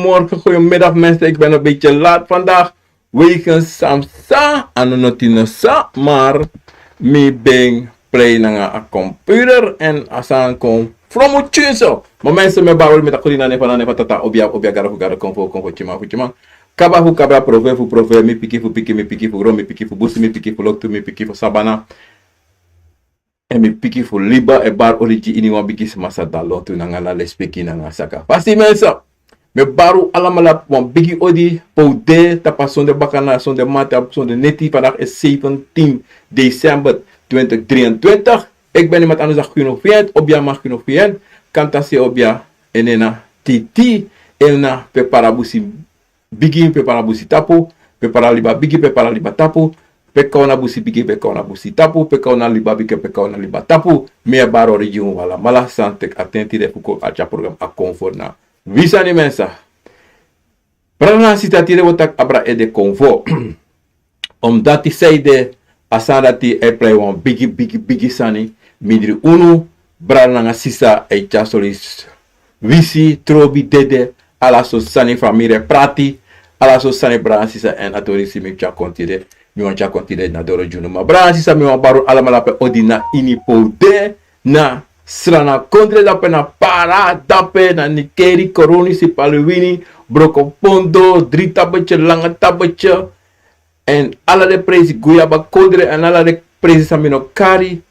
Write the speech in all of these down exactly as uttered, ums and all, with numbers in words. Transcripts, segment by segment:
Goedemorgen, goedemiddag mensen. Ik ben een beetje laat vandaag. Wegens Samsa, Anonotinosa, maar mi ben play nanga a computer en asan kon from Uchinso. Maar mensen, mi baro met a kuri na nefa na nefa tata obia obia garo fu garo konfo konfo chima fu chima. Kaba fu kabra prove fu prove, mi piki fu piki, mi piki fu gro, mi piki fu busi, mi piki fu loktu, mi piki fu sabana. En mi piki fu liba e bar origi ini wan bigi sma sa da lontu nanga ala lespeki nanga saka. Fasi mensen, mi baro alamala wan bigi odi, pou de, tapa sonde bakana, sonde mata, sonde neti, vandaag is zeventien december twintig drieëntwintig. Ik ben iemand anders dan Guno Fiend, obia man Guno Fiend, kantasi obia, enena titi, elna pe parabusi bigi pe para busi tapu, pe para liba bigi pe para liba tapu, pe kauna busi bigi pe kauna busi tapu, pe kauna liba bigi pe kauna liba tapu. Mi e baro origi un wala mala san tek atenti de fu kon a tya program a konfo na wi sani mensa. Brada na sita, tide wi o taki abra ede konfo. Omdati saide a sani dati e plei wan bigi bigi bigi sani mindri unu, brada nanga sisa, e tya soli wisi, trobi, dede, ala so sani, famiri e prati, ala so sani, brada nanga sisa, en a tori si mi tya kon tide, mi wani tya kon tide na doro gi unu. Ma brada nanga sisa, mi wani bari un alamala pe odi na ini, pe un de na Sranan kondre, dape na Para, dape na Nickerie, Coronie, Sipali, Wini, Brokopondo, Drie Tabetje, Lange Tabetje, en ala den presi, Guyaba kondre, en ala den presi san mi no kari.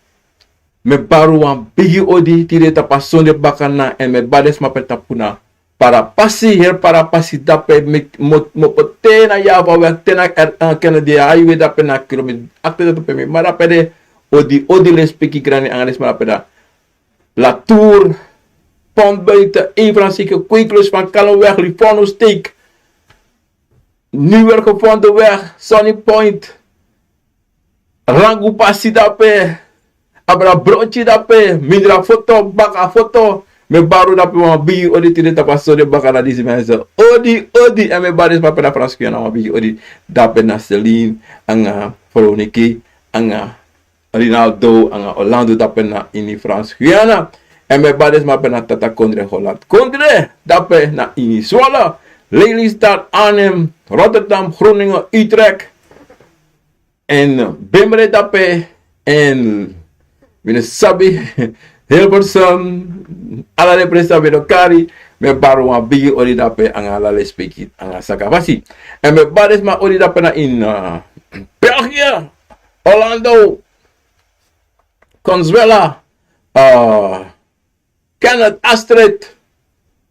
Mi e bari wan bigi odi tide tapu a sonde bakana, en mi e bari den sma pe tapu na Parapasi, heri Parapasi, dape mi, mi o, mi o poti en na Yava, we a ten na, eh, Kennedy Highway, dape na kilometer achtenzestig pe mi mama dape de. Odi, odi, lespeki grani anga den sma dape na La Tour, Pont Buiten, Evra Sike, Kweeklus, Van Kallenweg, Livornosteeg, Nieuwergevondeweg, Sunny Point, Rangu Pasi dape, abra Brontyi dape, mindri a foto, baka foto. Mi e bari un dape wan bigi odi tide tapu a sonde bakana disi, mensen. Odi, odi, en mi e bari den sma pe na Frans Guyana wan bigi odi. Dape na Celine, anga Veronica, anga Rinaldo, anga Orlando dape na ini Frans Guyana. En mi e bari den sma pe na Tata Kondre, Holland Kondre, dape na ini Zwolle, Lelystad, Arnhem, Rotterdam, Groningen, Utrecht, en Bemre dape, en mi no sabi, Hilversum, ala den presi san mi no kari. Mi e bari wan bigi odi dape anga ala lespeki anga saka fasi. En mi e bari den sma odi dape na ini, uh, België, Orlando, Consuela, uh, Kenneth, Astrid,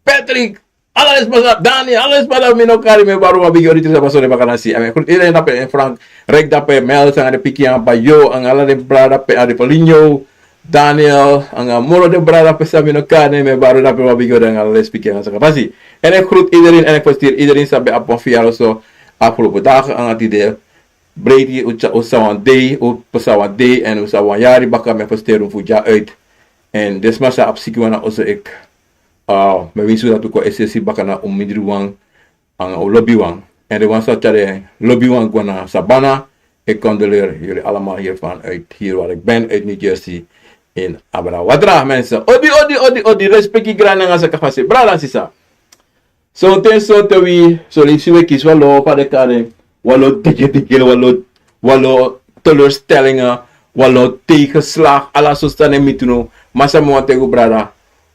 Patrick, ala den sma san, Dani, ala den sma san mi no kari, mi e bari wan bigi odi tide tapu a sonde bakana si. En mi e groet iedereen dape, en Frankrijk dape, Mel, anga den pikin, anga Bayo, anga ala den brada dape, anga den Paulinho, Daniel, anga moro den brada dape san mi no kari, mi e bari dape wan bigi odi anga ala lespeki anga saka fasi. En ik groet iedereen en ik feliciteer iedereen san ben abi wan verjaardag so afgelopen dagen anga tide. Breiti, un sa wan dei, un pasa wan dei, en un sa wan yari baka, mi e feliciteer un fu dya uit. En den sma san abi siki wan na oso, ik, uh, mi e winsi un dati un kon esesi baka na un mindri wan anga un lobi wan. En den wan san tyari den lobi wan gwe na sabana, ik condoleer jullie allemaal hiervan uit, hier waar ik ben, uit New Jersey, in Abra Watra, mensen. Odi, odi, odi, odi, lespeki grani anga saka fasi, brada, sisa. Sonten, sonten wi, son leisi wi e kisi wan lo, fa den kari en, wan lo digidigi, wan lo, wan lo teleurstellingen, wan lo tegenslag, ala sortu sani e miti unu. Ma san mi wani taigi un, brada,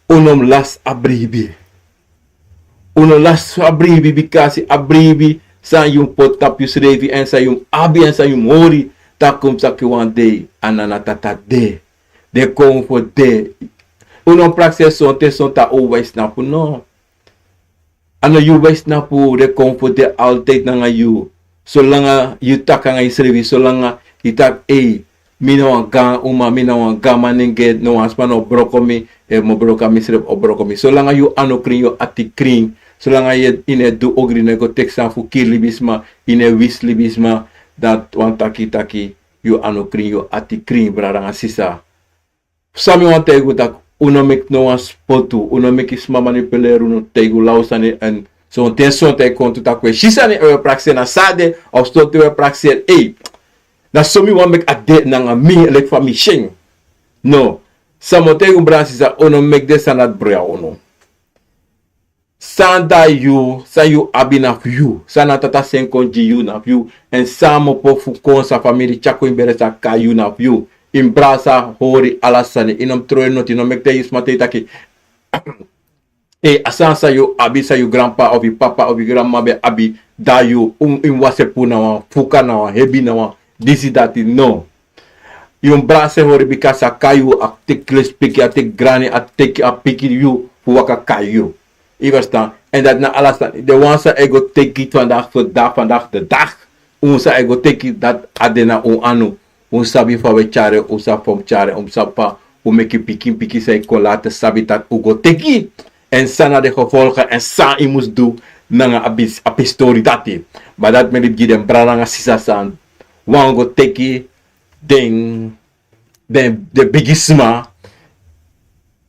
un no mus lasi a bribi. Un no lasi a bribi, bikasi a bribi san yu mus poti tapu yusrefi, en san yu mus abi, en san yu mus hori, taki un mus taki wan dei, a no na tata de. Den kon fu de. Un no mus prakseri sonten, sonten a owbaisnapu, no. A no yu bai snapu, den kon fu de altijd nanga yu. Solanga yu taki nanga yusrefi, solanga yu taki, ei, mi na wan gaan uma, mi na wan gaan manengeri, no wan sma no o broko mi, efu mi o broko, a misrefi o broko mi. Solanga yu anu krin, yu ati krin, solanga yu, yu no e du ogri, yu no e go teki sani fu kiri libisma, yu no e wisi libisma, dati wani taki taki yu anu krin, yu ati krin, brada nanga sisa. San mi wani taigi un taki, un no meki no wan spotu, un no meki sma manipuleri unu, taigi un law sani, èn sonten sonten e kon tu taki un e si sani, èn un e prakseri na san a de, of sonten un e prakseri, ei, na so mi wani meki a de nanga mi, leki fa mi si en. No, san mi o taigi un, brada nanga sisa, un no meki den sani dati broko unu. San a dai yu, san yu abi na fu yu. San na tata seni kon gi yu na fu yu. Èn san a mu opo fu kon, san famiri tyari kon ini bere, san a kai yu na fu yu. Yu mus brada sa hori ala sani. Yu no mus tron en noti, yu no meki te yu sma te yu taki. Ei, a sani san yu abi, san yu granpa of yu papa of yu granmama ben abi, dai yu, un, yu mus wasi en puru na wan fuka, na wan hebi, na wan disi dati, no. Yu mus brada sa hori, bika san a kai yu, a teki lespeki, a teki grani, a teki, a piki yu fu waka kai yu. Yu ferstan? Èn dati na ala sani. Den wan san e go teki vandaag, vandaag, vandaag de dag. Un san e go teki, dati a de na un anu. Un sabi fa un e tyari en, un sabi fa un mus tyari en, un sabi fa un meki pikin pikin san e kon later sabi dati un go teki. Èn san na den gevolgen èn san yu mus du nanga a pis-, a pistori dati. Ma dati mi e libi gi den brada nanga sisa san wani go teki den, den, den bigisma.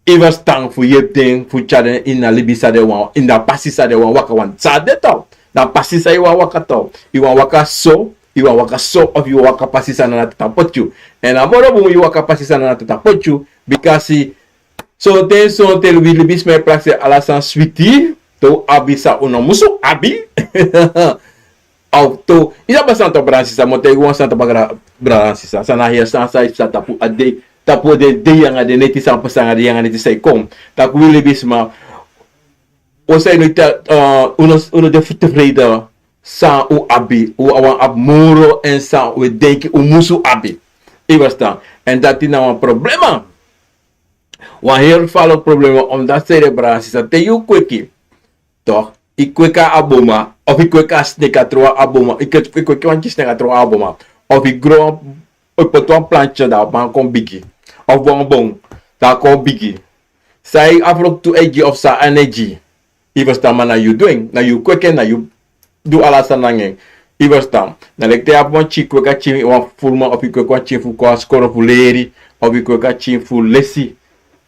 Yu ferstan, fu yepi den, fu tyari den ini a libi san den wani, ini a pasi san den wani waka, want san a de tu. Na pasi san yu wani waka tu. Yu wani waka so, yu wani waka so, of yu wani waka pasi san na Tata poti yu. Èn a moro bun yu waka pasi san na Tata poti yu, bikasi sonten, sonten wi libisma e prakseri ala sani switi, te un abi san un no musu abi. Of te un, yu sabi san, to, brada nanga sisa, mi o taigi wan sani, to, brada nanga sisa, san na heri sani san e psa tapu a dei, tapu den dei nanga den neti, san pasa nanga den dei nanga neti san e kon. Taki wi libisma, un san yu no te, eh, un no, un no de tevreden san un abi, un wani abi moro, èn san un e denki un musu abi. Yu ferstan? Èn dati na wan problema. Wan heri falo problema, omdat, seri, brada nanga sisa, te yu kweki, toch, yu kweki a boma, of yu kweki a sneki, a tron a boma, yu kweki, yu kweki wan pikin sneki, a tron a boma, of yu gro, yu poti wan plantje, dan a man kon bigi, of wan bon, dan a kon bigi. San yu, a fruktu e gi, of san a no e gi. Yu ferstan? Ma na yu du en, na yu kweki en, na yu du ala sani nanga en. Yu ferstan? Na leki te yu abi wan pikin, kweki a pikin, wan furman, of yu kweki wan pikin fu kon a skoro fu leri, of yu kweki a pikin fu lesi.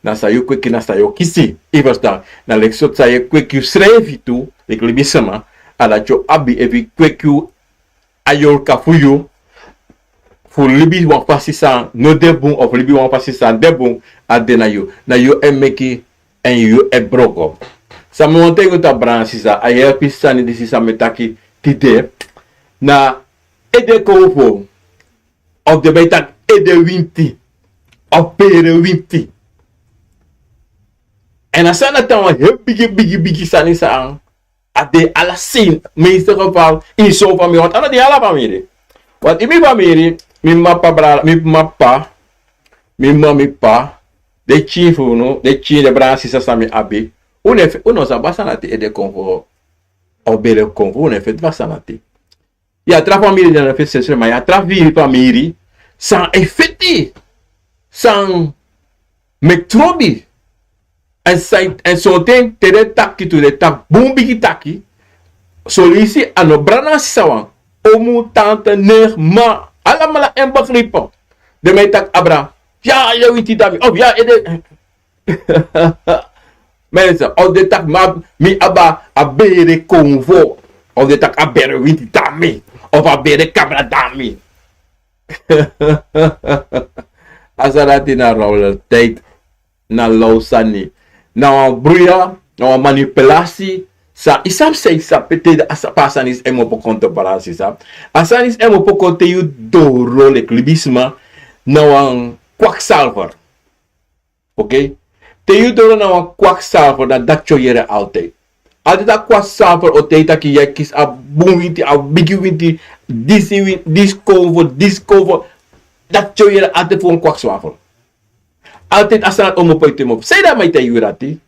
Na san yu kweki, na san yu o kisi. Yu ferstan? Na leki so san yu e kweki yusrefi tu, leki libisma, a dati yu o abi efu yu kweki a yorka fu yu, fu libi wan fasi san no de bun, of libi wan fasi san de bun, a de na yu. Na yu e meki, èn yu e broko. San mi wani taigi un, to, brada nanga sisa, a heri sani disi san mi e taki tide, na ede konfo, of den ben e taki ede winti, of bere winti. Èn a sani dati na wan heri bigi, bigi, bigi sani san a de ala sani, meeste geval, ini son famiri, want a no de ini ala famiri. Want ini mi famiri, mi mama, p'pa, brada, mi mama, p'pa, mi mama, mi p'pa, den pikin fu unu, den pikin, den brada nanga sisa san mi abi, un no e fe-, un no sabi san na ede konfo, of bere konfo, un no e feti fu a sani dati. Yu abi tra famiri di no e feti srefi, ma yu abi tra firi famiri san e feti, san meki trobi. Èn san, èn sonten te den taki tu, den taki bun bigi taki. Son leisi a no brada nanga sisa wan. Omu, tante, nicht, mma, alamala e begrijpen. Den man e taki abra, ya, ede winti dati mi, of ya, ede. Mensen, of den taki mi ab-, mi abi a bere konfo, of den taki a bere winti dati mi, of a bere kabra dati mi. A sani dati na royaliteit, na law sani, na wan bruya, na wan manipulasi. San, yu sabi san, yu sabi pe a sani disi e mu opo kon, to, brada nanga sisa? A sani disi e mu opo kon te yu doro, leki libisma, na wan kwakzalver. Oké? Te yu doro na wan kwakzalver, na dati yu o yere altijd. Altijd a kwakzalver o taigi taki yu e kisi a bun winti, a bigi winti, disi win-, disi konfo, disi konfo. Dati yu o yere altijd fu wan kwakzalver. Altijd a sani dati o mu opo ete. Sanede a man e taigi yu dati?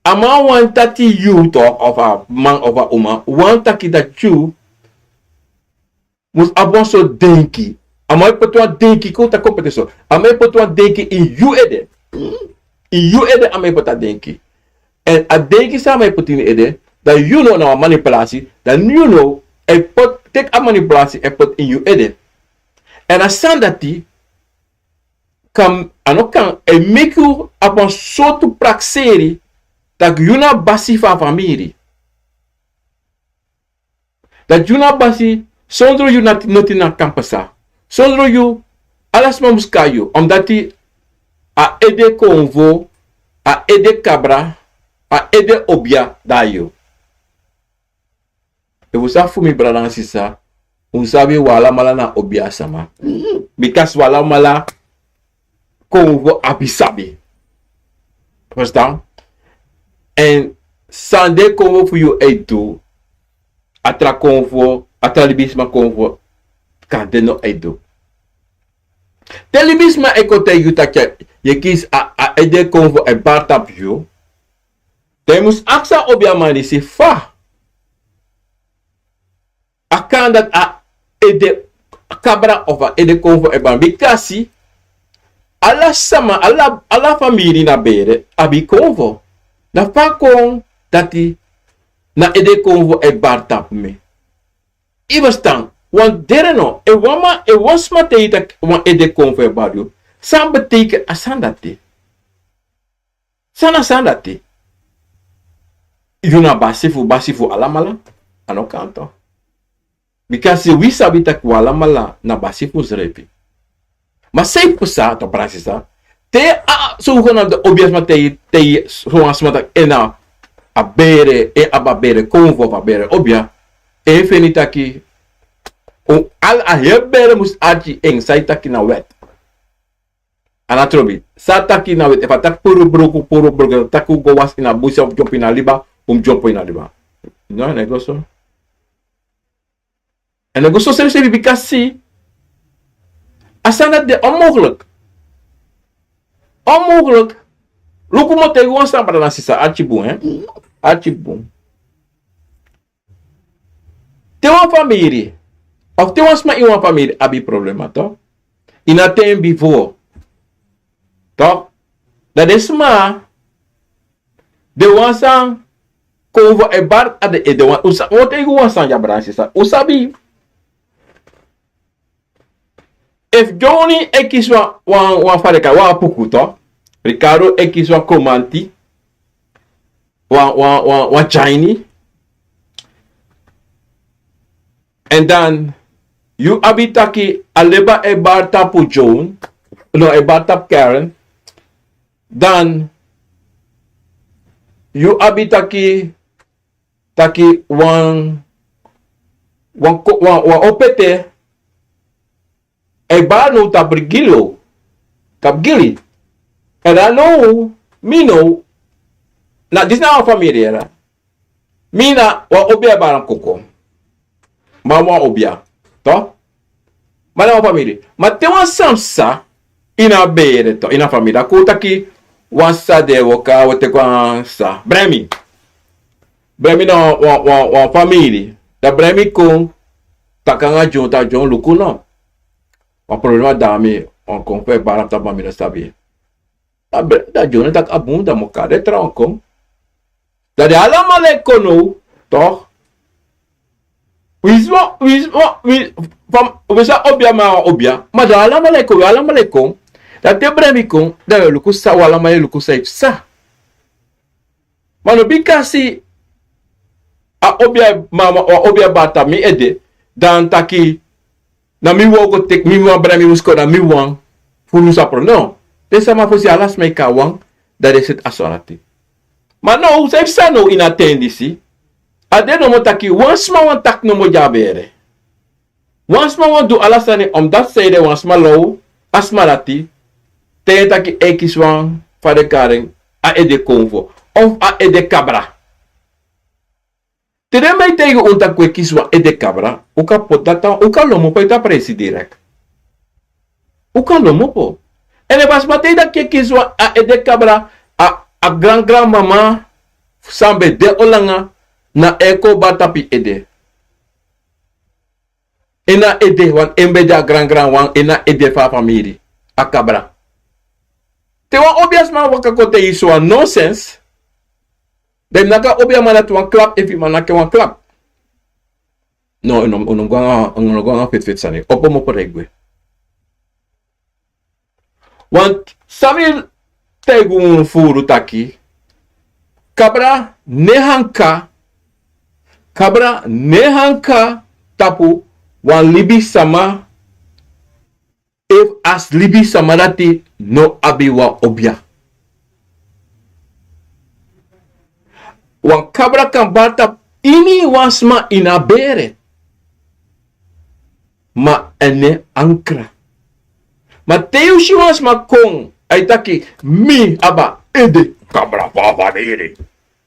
A man wani taki yu, toch, of a man of a uma wani taki dati yu mus abi wan sortu denki. A man e poti wan denki, kon taki, kon poti so. A man e poti wan denki ini yu ede. Ini yu ede a man e poti a denki. Èn a denki san a man e poti ini yu ede, dan yu now na wan manipulasi, dan yu now e poti, teki a manipulasi e poti ini yu ede. Èn a sani dati kan, a no kan, e meki yu abi wan sortu prakseri, taki yu na basi fu a famiri. Dati yu na basi, sondro yu noti, noti no kan pasa. Sondro yu, ala sma mus kai yu, omdati a ede konfo, a ede kabra, A ede obia dan yu. Efu un sabi fu mi brada nanga sisa, un sabi un alamala na obia sama. Bikasi un alamala konfo abi sabi. Verstaan? En san de konfo fu yu e du, a tra konfo, a tra libisma konfo kan de no e du. Te libisma e kon taigi yu taki yu e kisi a, a ede konfo e bari tapu yu, dan yu mus aksi a obiaman disi fa a kan dati a ede kabra of a ede konfo e bari. Bikasi ala sama, ala, ala famiri na bere abi konfo. Dan fa kon dati na ede konfo e bari tapu mi? Yu e ferstan? Wan dere no, efu wan man, efu wan sma taigi yu taki wan ede konfo e bari yu, san betekent a sani dati? San na a sani dati? Yu na basi fu, basi fu alamala? A no kan toch. Bikasi wi sabi taki wi alamala na basi fu unsrefi. Ma san yu psa, toch, brada nanga sisa, te a, so wi go na de obia sma te, te, so wan sma taki en na a bere, en abi a bere konfo of a bere obia, en feni taki, un, ala a heri bere mus arki en, san yu taki na wet. A no trobi. San a taki na wet, efu a taki puru bruku, puru bruku, taki un go wasi ini a busi of dyompo ini a liba, un dyompo ini a liba. No, a no e go so. A no e go so srefsrefi, bikasi a sani dati de onmogelijk. Onmogelijk. Luku, mi o taigi wan sani, brada nanga sisa, arki bun, hè? Arki bun. Te wan famiri, of te wan sma ini wan famiri abi problema, toch? Ini a ten bifo, toch? Dan den sma, den wan san konfo e bari a den ede. Wan, un sa, un o taigi wan sani ya, brada nanga sisa. Un sabi, efu Johnny e kisi wan, wan, wan fa den e kari, wan apuku, toch? Ricardo e kisi wan kromanti, wan, wan, wan, wan tyaini. En dan yu abi taki a leba e bari tapu Joan, no, e bari tapu Karen. Dan yu abi taki, taki wan, wan ko-, wan, wan opete e bari now tapu Gilo, tapu Gili. En dan now, mi now, na disi na wan famiri ya. Mi na wan obia e bari en koko. Ma wan obia, toch? Ma na wan famiri. Ma te wan sani psa ini a bere, toch, ini a famiri, dan kon un taki wan sisa de, wi o kon, wi o teki wan sisa. Bremi. Bremi na wan, wan, wan famiri. Dan Bremi kon taki nanga John, taki John luku no. Wan problema dati mi, wan konfo e bari tapu mi, mi no sabi. Dan Bre-, dan John taki a bun, dan mi o kari den trawan kon. Dan den alamala e kon now, toch? Wi sma, wi sma, wi, fam-, wi sa obia, ma obia. Ma den alamala e kon, wi alamala e kon. Dan te Bremi kon, dan wi e luku san, wi alamala e luku san e psa. Ma no bikasi a obia, ma, ma, a obia bari tapu mi ede, dan taki na mi wan o go teki, mi wan, Bremi mus kon, na mi wan fu lusu a pro-, no. Den sama fosi, ala sma e kon a wan, dan den seti a sani dati. Ma now, san e psa now ini a ten disi, a de nomo taki wan sma wani taki nomo gi a bere. Wan sma wani du ala sani, omdat san ede wan sma law a sma dati, te yu e taki e kisi wan, fa den e kari en, a ede konfo of a ede kabra. Te den man e taigi un taki un e kisi wan ede kabra, un kan poti dati, un kan lomopo, yu tapu presi direct. Un kan lomopo. En efu a sma taigi taki yu e kisi wan a ede kabra, a, a gran gran mama san ben de o langa, na en kon bari tapu yu ede. En na ede, want en ben de a gran gran wan, en na ede fu a famiri, a kabra. Te wan obia sma waka kon taigi yu so wan nonsens, dan yu mus naki a obiaman dati wan klap, efu yu man naki en wan klap. No, un no, un no go nanga, un no go nanga feti feti sani. Opo mopo dan yu gwe. Want san mi taigi un furu taki, kabra no e hanka, kabra no e hanka tapu wan libisama, efu a libisama dati no abi wan obia. wan kabra kan bari tapu ini wan sma ini a bere. Ma a no e ankra. Ma te yu si wan sma kon, a e taki, mi abi a ede kabra fu a famiri.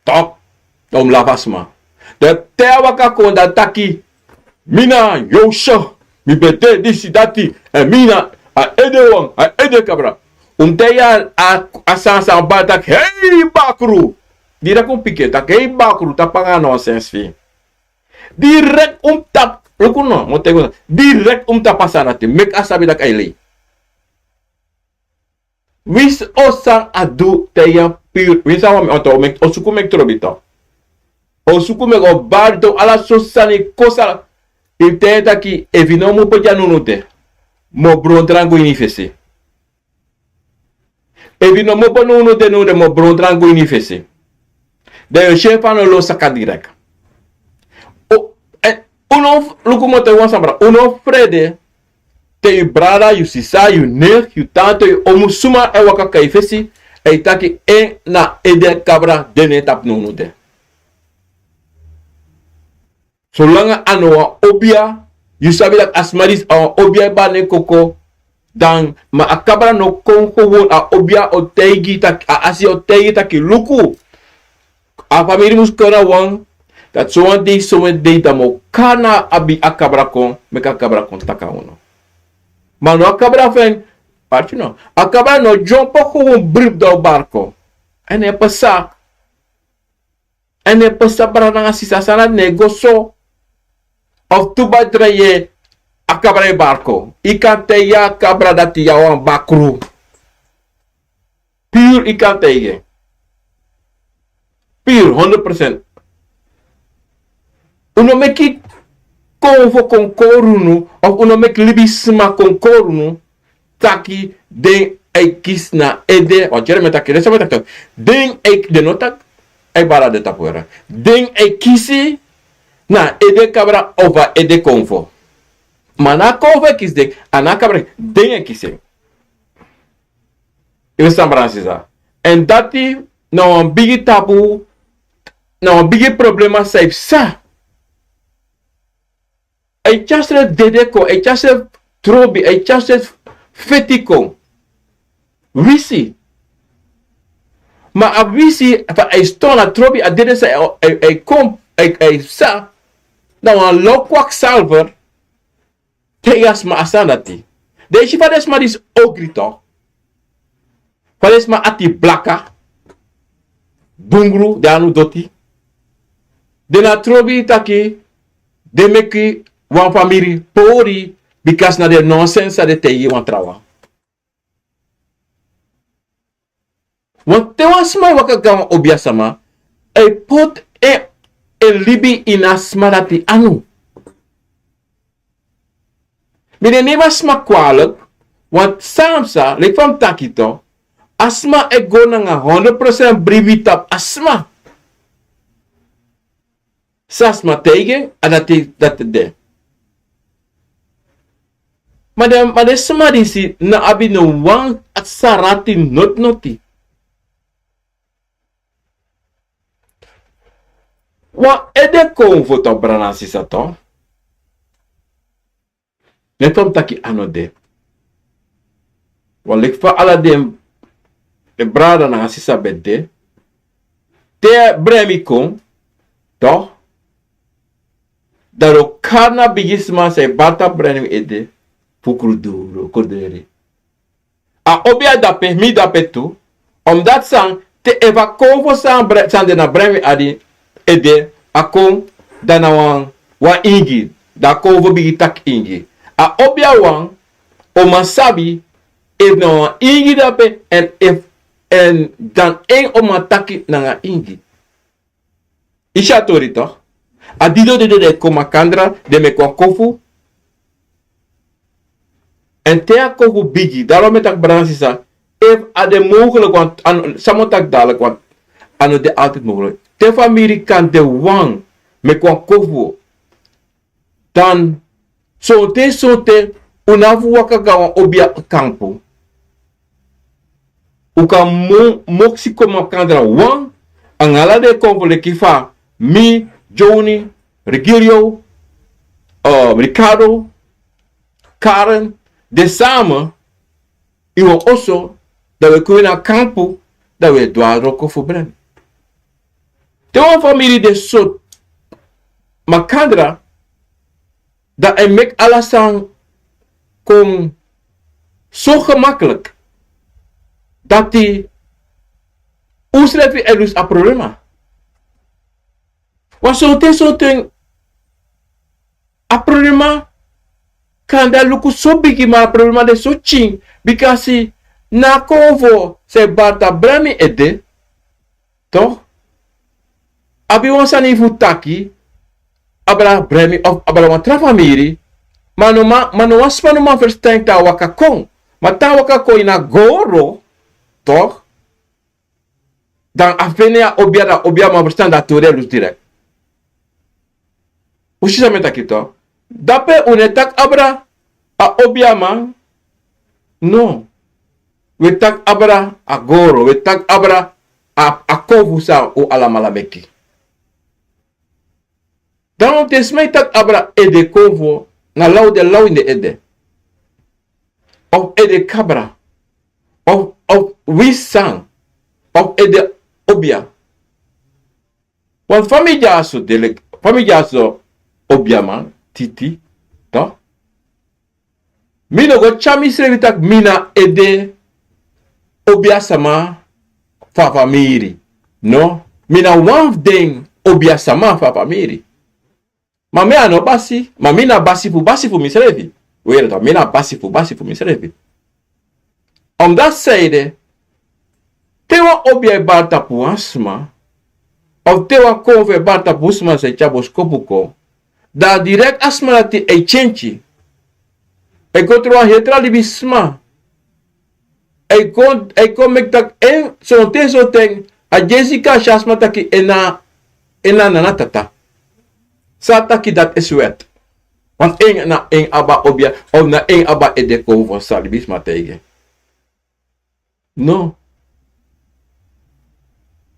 Tok, dan un mus lafu a sma. Dan te a waka kon, dan a taki, mi na Yosef, mi ben de disi dati, èn mi na a ede wan, a ede kabra. Un mus taigi a, a sani san a bari taki, hei bakru. Direkt un piki en taki, hei bakru, tapu anga a nonsens fi yu. Direkt un mus tapu, luku no, mi o taigi un, direkt un mus tapu a sani dati, meki a sabi taki a e lei. Winsi san a du, taigi en puru. Winsi san wan mi o taigi, o suku meki trobi tok. O suku meki, o bari tok, ala sortu sani kosi. Yu taigi en taki, efu yu no mu poti a nunu de, mi o bron drangu ini yu fesi. Efu yu no mu poti nunu de, nunu de, mi o bron drangu ini yu fesi. Dan yu o si efu a no lon saka direkt. O, èn un no, luku mi o taigi wan sani bra, un no frede. Te yu brada, yu sisa, yu nef, yu tante, yu omu, suma e waka kon na yu fesi, e taki en na ede kabra de na en tapu nunu de. Solanga a no wan obia, yu sabi taki a sma disi a wan obia e bari na en koko, dan ma a kabra no kon gewoon, a obia o taigi taki, a asi o taigi taki luku. A famiri mus kon na wan, dati sowan dei, sowan dei dan mi o kon na abi a kabra kon, meki a kabra kon taki a unu. Ma no a kabra fu en, parti no. A kabra no dyompo gewoon bribi dan o bari kon. Èn a e pasa. Èn a e pasa brada nanga sisa, sani dati no e go so. Of tu bai drai, a kabra e bari kon. Yu kan taigi a kabra dati yu a wan bakru. Puru yu kan taigi en. Puru, honderd procent. Un no meki konfo kon kori unu, of un no meki libisma kon kori unu, taki den e kisi na ede, wan tyari mi e taki, den sma e taki tok. Den e, den no taki, a e bari na den tapu weri. Den e kisi na ede kabra of a ede konfo. Ma a no a konfo e kisi den, a no a kabra, den e kisi en. Yu e sabi, brada nanga sisa. Èn dati na wan bigi tabu, na wan bigi problema san e psa. A e tyari srefi dede kon, a e tyari srefi trobi, a e tyari srefi feti kon. Wisi. Ma a wisi, fa a e ston, a trobi, a dede san e, e, e kon, e, e psa. Na wan lo kwakzalver. Te yu a sma a sani dati. Den e si fa den sma disi ogri tok. Fa den sma ati blaka. Bungru, den anu doti. Den na trobi taki, den meki wan famiri pori, bikasi na den nonsens san den taigi wan trawan. Want te wan sma e waka go na wan obiasma, a e poti en, en libi ini a sma dati anu. Mi no e nemi a sma kwalijk, want san mi sa, leki fa mi taki tok, a sma e go nanga honderd procent bribi tapu a sma. San a sma taigi en, a dati, dati de. Ma den, ma den sma disi no abi no wan sarati noti noti. Wan ede konfo tok, brada nanga sisa tok. Leki fa mi taki, a no de. Wan leki fa ala den, den brada nanga sisa ben de. Te Bremi kon, tok. Dan den o kari na bigisma san e bari tapu Bremi ede fu krudu, krudu ede. A obia dape, mi dape tu. Omdat san, te efu a konfo san bre-, san de na Bremi ede, a kon, dan na wan, wan ingi. Dan a konfo bigin taki ingi. A obiawan, o man sabi, efu na wan ingi dape, èn efu, èn dan en o man taki nanga ingi. Yu si a tori tok. A didon dede, den kon makandra, den meki wan konfo. Èn te a konfo bigi, daarom mi e taki, brada nanga sisa, efu a de mogelijk, want a no, san mi o taki dadelijk, want a no de altijd mogelijk. Te famiri kan de wan, meki wan konfo. Dan, sonten, sonten, un no abi fu waka go na wan obia kampu. Un kan mo-, moksi kon makandra wan, Anga ala den konfo leki fa mi, Joni, Regilio, eh, Ricardo, Karen, den same ini wan oso, dan wi e kon ini a kampu, dan wi e du a wroko fu brani. Te wan famiri de so makandra, dan a e meki ala sani kon so gemakkelijk dati unsrefi e lusu a problema. Wan sonten sonten a problema kan de a luku so bigi, ma a problema de so pikin, bikasi na a konfo san e bari tapu brani ede, toch? Abi wan sani fu taki, abra brani of abra wan tra famiri, ma no man, ma no wan sma no man ferstan te a waka kon. Ma te a waka kon ini a goro, toch? Dan a feni a obia, dan a obia man ferstan, dan a tori e lusu direct. Un si san mi e taki, toch? Dape un no e taki abra a obiaman. No. Wi e taki abra a goro, wi e taki abra a, a konfo san un alamala meki. Dan te sma e taki abra ede konfo, na law den e law ini den ede. Of ede kabra. Of, of winsi san. Of ede obia. Want fa mi dyaso, fa mi dyaso obiaman, titi, toch? Mi no go tyari misrefi taki mi na ede obiasama fu a famiri. No, mi na wan fu den obiasama fu a famiri. Ma mi a no basi, ma mi na basi fu basi fu misrefi. Un yere toch, mi na basi fu basi fu misrefi. Omdat zij de, te wan obia e bari tapu wan sma, of te wan konfo e bari tapu wan sma san e tyari boskopu kon, dan direct a sma dati e tyentyi. E kon tron wan heri tra libisma. E kon, e kon meki taki en sonten sonten, a Jessica si a sma taki en na, en na nana tata. San a taki dati e swet. Want en na en abi a obia, of na en abi a ede konfo san libisma taigi en. No.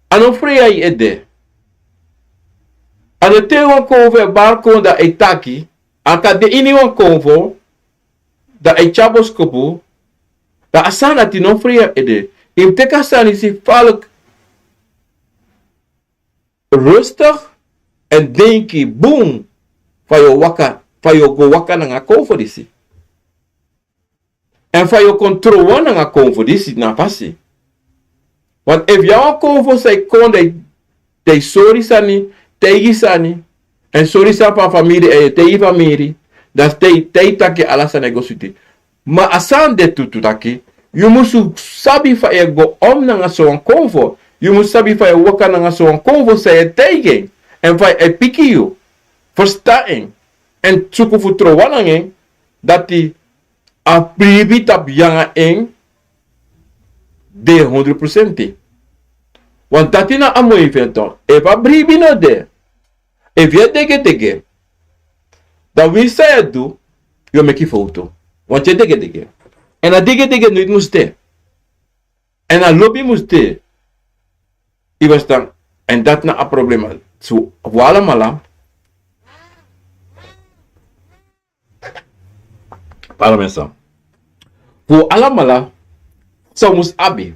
A no frei a yu ede. A no te wan konfo e bari kon dan a e taki, a kan de ini wan konfo, dan a e tyari boskopu, dan a sani dati no frei a yu ede. Yu mus teki a sani disi falk, rustig, èn denki bun fa yu o waka, fa yu o go waka nanga a konfo disi. Èn fa yu o kon tron wan nanga a konfo disi na fasi. Want efu yu abi wan konfo san e kon dan yu, dan yu sori sani, taigi sani, èn sori sani fu a famiri, èn yu taigi famiri, dan te, te yu taki ala sani e go switi. Ma a sani de tu, tu taki, yu musu sabi fa yu e go om nanga sowan konfo, yu musu sabi fa yu e waka nanga sowan konfo san yu e taigi en, èn fa yu e piki yu, ferstan en, èn suku fu tron wan nanga en, dati a bribi tapu yu nanga en de hondro prosenti. Want dati na a moi fu en toch. Efu a bribi no de, efu yu e degedege, dan winsi san yu e du, yu o meki fowtu. Want yu e degedege. Èn a degedege noiti mus de. Èn a lobi mus de. Yu ferstan? Èn dati na a problema. So, fu alamala. Pardon, mensen. Fu alamala san un mus abi.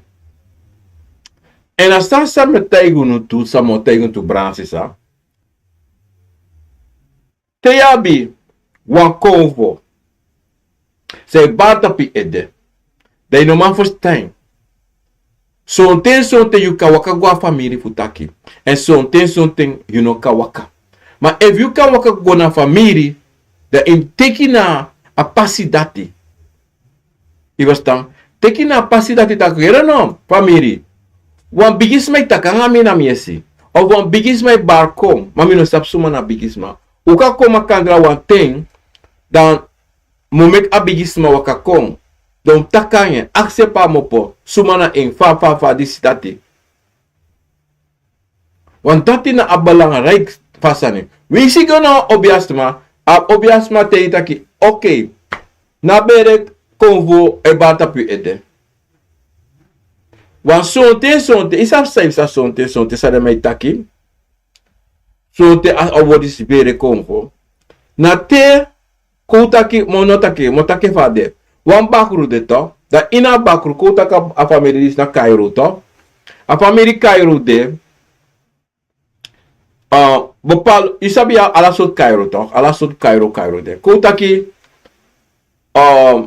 Èn a sani san mi e taigi unu tu, san mi o taigi unu tu, brada, sisa. Te yu abi wan konfo san e bari tapu yu ede, dan yu no man ferstan. Sonten sonten yu kan waka go a famiri fu taki. Èn sonten sonten yu no kan waka. Ma efu yu kan waka go na famiri, dan yu mus teki na a pasi dati. Yu ferstan? Teki na a pasi dati taki, yere no, famiri. Wan bigisma e taki nanga mi na mi yesi. Of wan bigisma e bari kon, ma mi no sabi suma na bigisma. Un kan kon makandra wan ten, dan mi o meki a bigisma waka kon. Dan un taki nanga en, aksi en pe a komopo, suma na en, fa, fa, fa, disi, dati. Want dati na a belangrijk fu a sani. Winsi yu go na wan obiasma, a obiasma e taigi taki, oké, na bere konfo e bari tapu yu ede. Wan sonten, sonten, yu sabi san, yu sabi sonten, sonten san den man e taki. Sonten a, a word disi bere kon fu. Na te, kon un taki, mi o no taki, mi o taki fa a de. Wan bakru de to. Dan ini a bakru, kon un taki a, a famiri disi na Kairu to. A famiri Kairu de. Ah, bepaalde, yu sabi ya, ala sortu Kairu to. Ala sortu Kairu, Kairu de. Kon un taki, ah,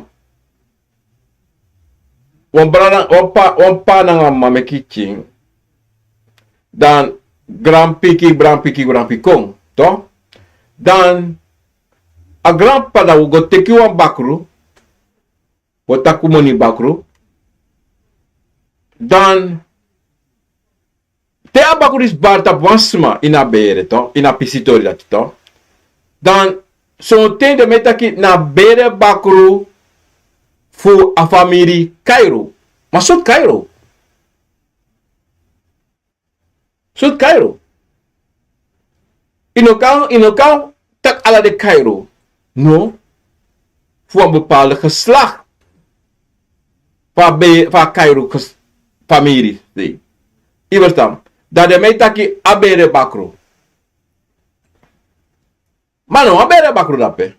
wan brada, wan pa, wan pa nanga mama meki pikin. Dan granpikin, granpikin, granpikin kon, to. Dan a granpa dan wi go teki wan bakru, wi o taki moni bakru. Dan te a bakru disi bari tapu wan sma ini a bere to, ini a pisi tori dati to. Dan sonten den man e taki na bere bakru fu a famiri Kairu. Ma sortu Kairu. Sortu Kairu. Yu no kan, yu no kan taki ala den Kairu. No. Fu wan bepaalde geslakti. Fu a be, fu a Kairu ges-, famiri. Yu ferstan? Dan den man e taki a bere bakru. Ma no, a bere bakru dape.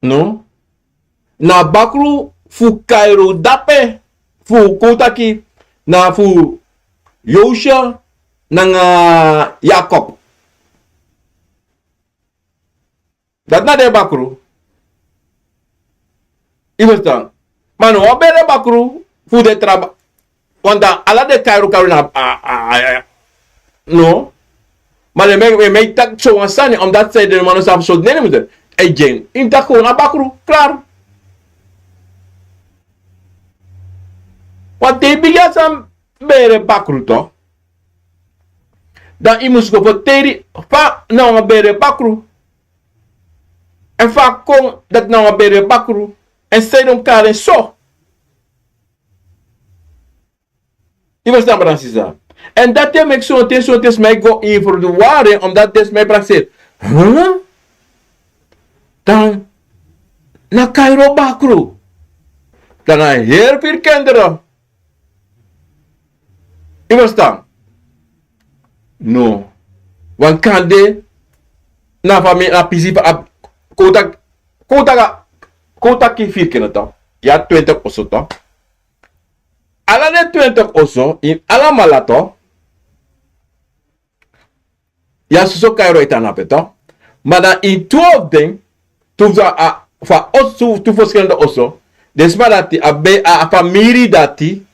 No. Na bakru fu Kairu dape, fu kon taki, na fu Yosua nanga Yakob. Dati na den bakru. Yu ferstan? Ma no, a bere bakru fu den tra ba-, Want dan ala den Kairu, Kairu na, a, a, a, a, no. Ma den man e, man e taki so wan sani, omdat san den man no sabi so den mus de. Yu e gi en, yu taki kon na bakru, klaar. Want te yu bigin a sani bere bakru to. Dan yu mus go ferteri fa na wan bere bakru. Èn fa a kon dati na wan bere bakru. Èn san yu don kari en so. Yu ferstan, brada nanga sisa? Èn dati e meki sonten, sonten sma e go ini ferwari, omdat den sma e prakseri. Huh? Dan na Kairu bakru. Dan na heri ferkindri. Yu ferstan? No. Want kande na famiri, na pisi fu a, kon taki, kon taki, kon taki ferkindri to. Yu abi twintig oso to. Ala den twintig oso, ini alamala to. Yu abi soso Kairu e tan na ape to. Ma dan ini tu fu den, tu fu a, fu a oso, tu, tu verschillende oso. Den sma dati a be, a, a famiri dati,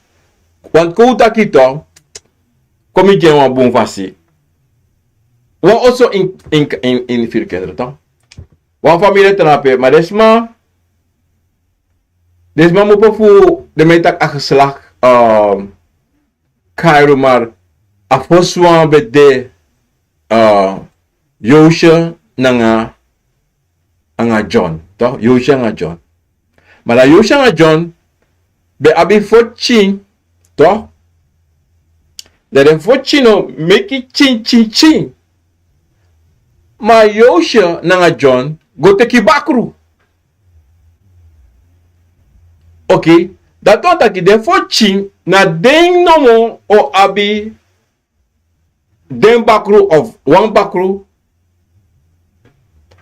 want kon taki to, kon mi gi en wan bun fasi. Wan oso ini, ini, ini, ini ferkindri to. Wan famiri e tan na ape, ma den sma, den sma mu opo fu, den man e taki a geslakti, ehm, Kairu, maar a fosi wan ben de, eh, Yosua nanga, nanga John, toch? Yosua nanga John. Maar dan Yosua nanga John ben abi fo pikin, toch? Dan den fo pikin no meki pikin, pikin, pikin. Maar Yosua nanga John go teki bakru. Oké, dati wani taki den fo pikin na den nomo o abi den bakru of wan bakru,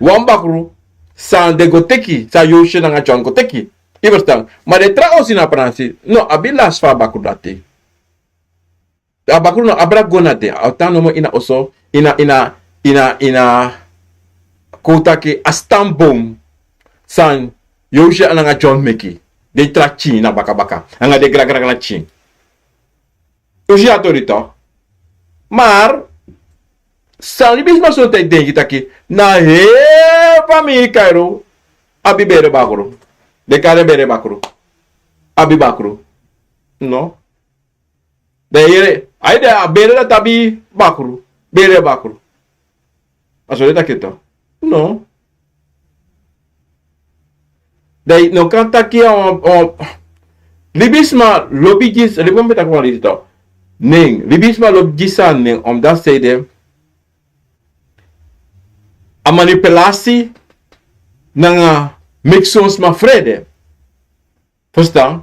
wan bakru san den go teki, san Yosua nanga John go teki. Yu ferstan? Ma den tra oso ini a pranasi no abi lasi fu a bakru dati. A bakru no abi dati go na den, a o tan nomo ini a oso, ini a, ini a, ini a, ini a, kon taki a stamboom san Yosua nanga John meki. Den tra pikin na bakabaka, nanga den gragragra pikin. Un si a tori toch? Maar san libisma sonten e denki taki na heri famiri Kairu abi bere bakru. Den kari en bere bakru. Abi bakru. No. Dan yu yere, a yu de a bere dati abi bakru, bere bakru. A so den taki en toch? No. Dan yu no kan taki a wan, wan, libisma lobi gi, libisma ben taki wan leti toch? Nen, libisma lobi gi sani nen, omdat san ede, a manipulasi nanga meki son sma frede. Ferstan?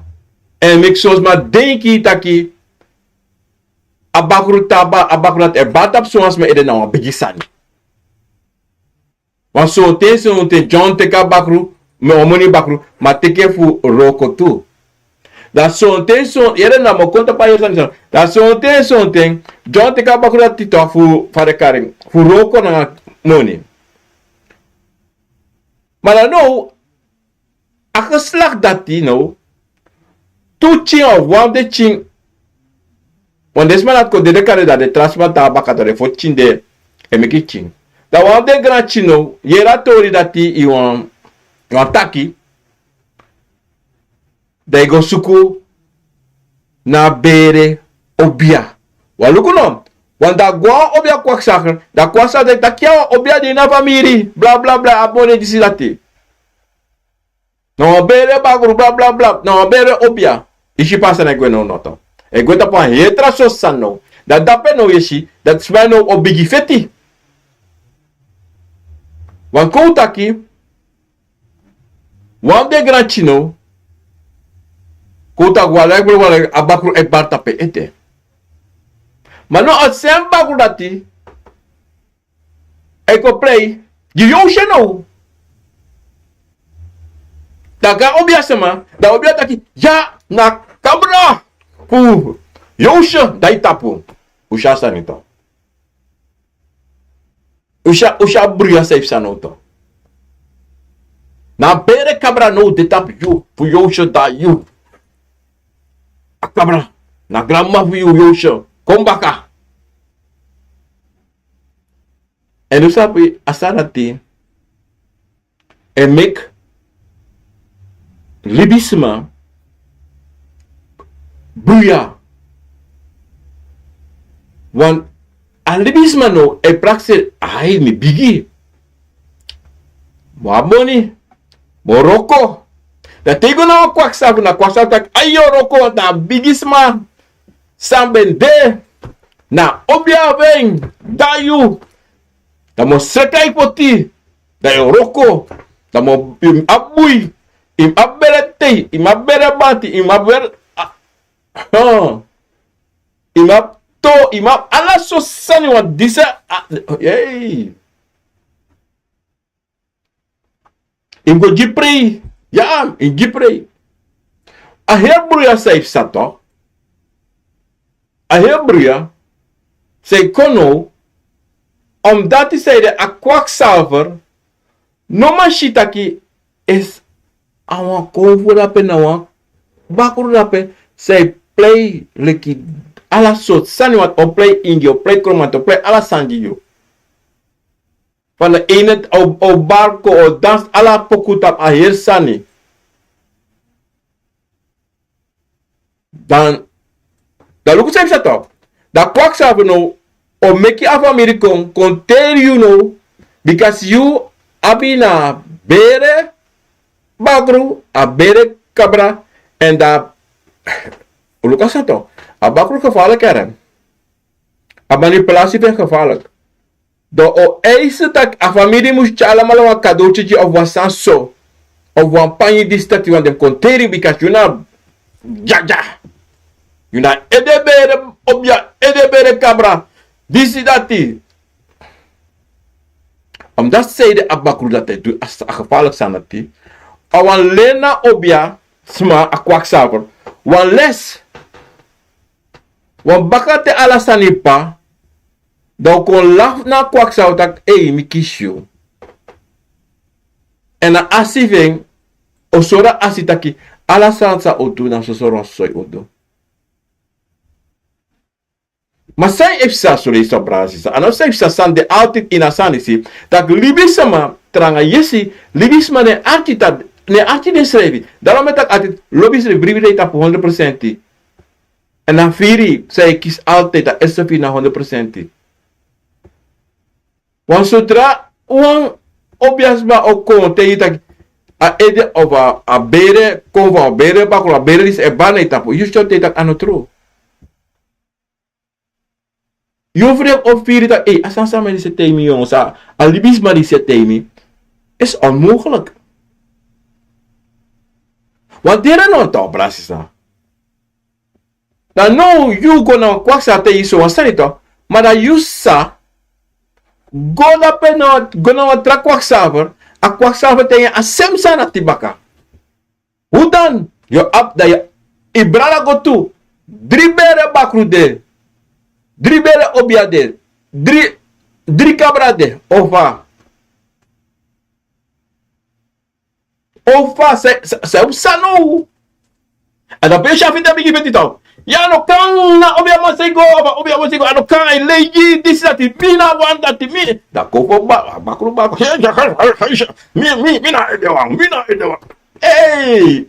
Èn meki son sma denki taki a bakru tapu a bakru dati e bari tapu son wan sma ede na wan bigi sani. Wan sonten sonten John teki a bakru, mi o moni bakru ma teki en fu wroko tu. Dan sonten sonten yere na mi o kon tapu a heri sani. Dan sonten sonten John teki a bakru dati tu fu fadekari fu wroko nanga moni. Ma dan now a geslakti dati now tu pikin of wan fu den pikin. Wan den sma dati kon dede kande dan den tra sma tan na baka dan den fo pikin de e meki pikin. Dan wan fu den granpikin now yere a tori dati ini wan taki. Dan yu go suku na a bere obia. Wan luku no wan dan go na wan obia kwaksaker dan kwaksaker dan taki ya wan obia di ini a famiri blablabla a bone disi dati. Na wan bere bakru blablabla na wan bere obia. Yu si pe a sani e gwe now noto e gwe tapu wan heri tra sosi sani now. Dan dape now yu e si dati sma en now o bigi feti. Wan kon un taki wan fu den granpikin now kon un taki wan leki bro wan leki a bakru e bari tapu en ete. Ma no a sen bakru dati e kon prei gi yowsye now. Dan gan obia sma dan obia taki ya na kabra fu yowsye dan yu tapu. Un si a sani tan. Un si a bruya san e psa now tan. Na a bere kabra now de tapu yu fu yowsye dan yu. A kabra na granmama fu yu yowsye kon baka. Èn un sabi a sani dati e meki libisma bruya. Wan a libisma no e prakseri ai mi bigi. Mo abi moni mo wroko. Dan te yu go na wan kwaksafu na kwaksafu taki ai yu o wroko na a bigisma san ben de na a obi a fu en. Dan yu dan mi o sreka yu poti dan yu o wroko. Dan mi o yu mus abi bui yu mus abi bere tei yu mus abi bere banti yu mus abi bere yu mus abi to yu mus abi ala sortu sani wan disi. Yu mus go gi prei. Ya yu mus gi prei. A heri bruya san yu psa tok. A heri bruya san yu kon now. Omdati san yu de a kwaksalver no man si taki esi a wan konfo dape na wan bakru dape san yu prei leki ala sortu sani wan o prei ingi o prei kromanti o prei ala sani gi yu. Fa na ini o barko o dansi ala poku tapu a heri sani. Dan dan luku san yu psa tok. Dan kwaksafu no o meki a famiri kon kon teri yu no bikasi yu abi na a bere bakru a bere kabra. Èn dan un luku a san tok a bakru gefarlik ere. A manipulasi fu en gefarlik. Dan o eisi tak' a famiri mus tyari alamala wan kadowtyi gi of wan sani so of wan panyi disi taki wan den mus kon teri yu bikasi yu na dyadya. Yu na edebere obia edebere kabra disi dati. Omdati san yu de a bakru dati e du a gefarlik sani dati. A wan len na obia sma a kwaksaver wan les. Wan baka te ala sani p'pa dan un kon lafu na a kwaksa un taki ei mi kisi yu. Èn a asi fu en o sori a asi taki ala sani san un du na soso wan soi un du. Ma san yu e psa sori yu san brada sisa a no san yu psa sani de altid ini a sani disi. Tak' libisma tranga yesi libisma na en arki dati na en arki den srefi. Dati wan mi e taki altid lobi srefi bribi den yu tapu hondro prosenti. Èn a firi san yu e kisi altid a esi fu yu na hondro prosenti. Wan sodra wan obiasma o kon te yu taki a ede of a bere kon fu a bere bakru a bere disi e bari na yu tapu yu si te yu taki a no tru. Yu fu den o firi taki a sani san mi disi e tei mi yongu san a libisma disi e tei mi. Esi onmogelik. Wan dere no wan tan o brasi san Dan now yu go na wan kwaksalver taigi yu so wan sani tok. Ma dan yu sa go dape na wan, go na wan tra kwaksalver. A kwaksalver taigi en a sem sani dati baka. Hoe dan? Yu abi, dan yu, yu brada go tu. Dri bere bakru de. Dri bere obia de. Dri, dri kabra de. Ofa. Ofa, se, se, se, san now? A dan pe yu si a feti a bigin feti tok. Yu no kan, na obiaman san e go, obiaman san e go, a no kan, a e lei gi, disi dati, mi na wani dati, mi. Dan kon fu ba, bakru, bakru. Mi, mi, mi na edewan, mi na edewan. Ei!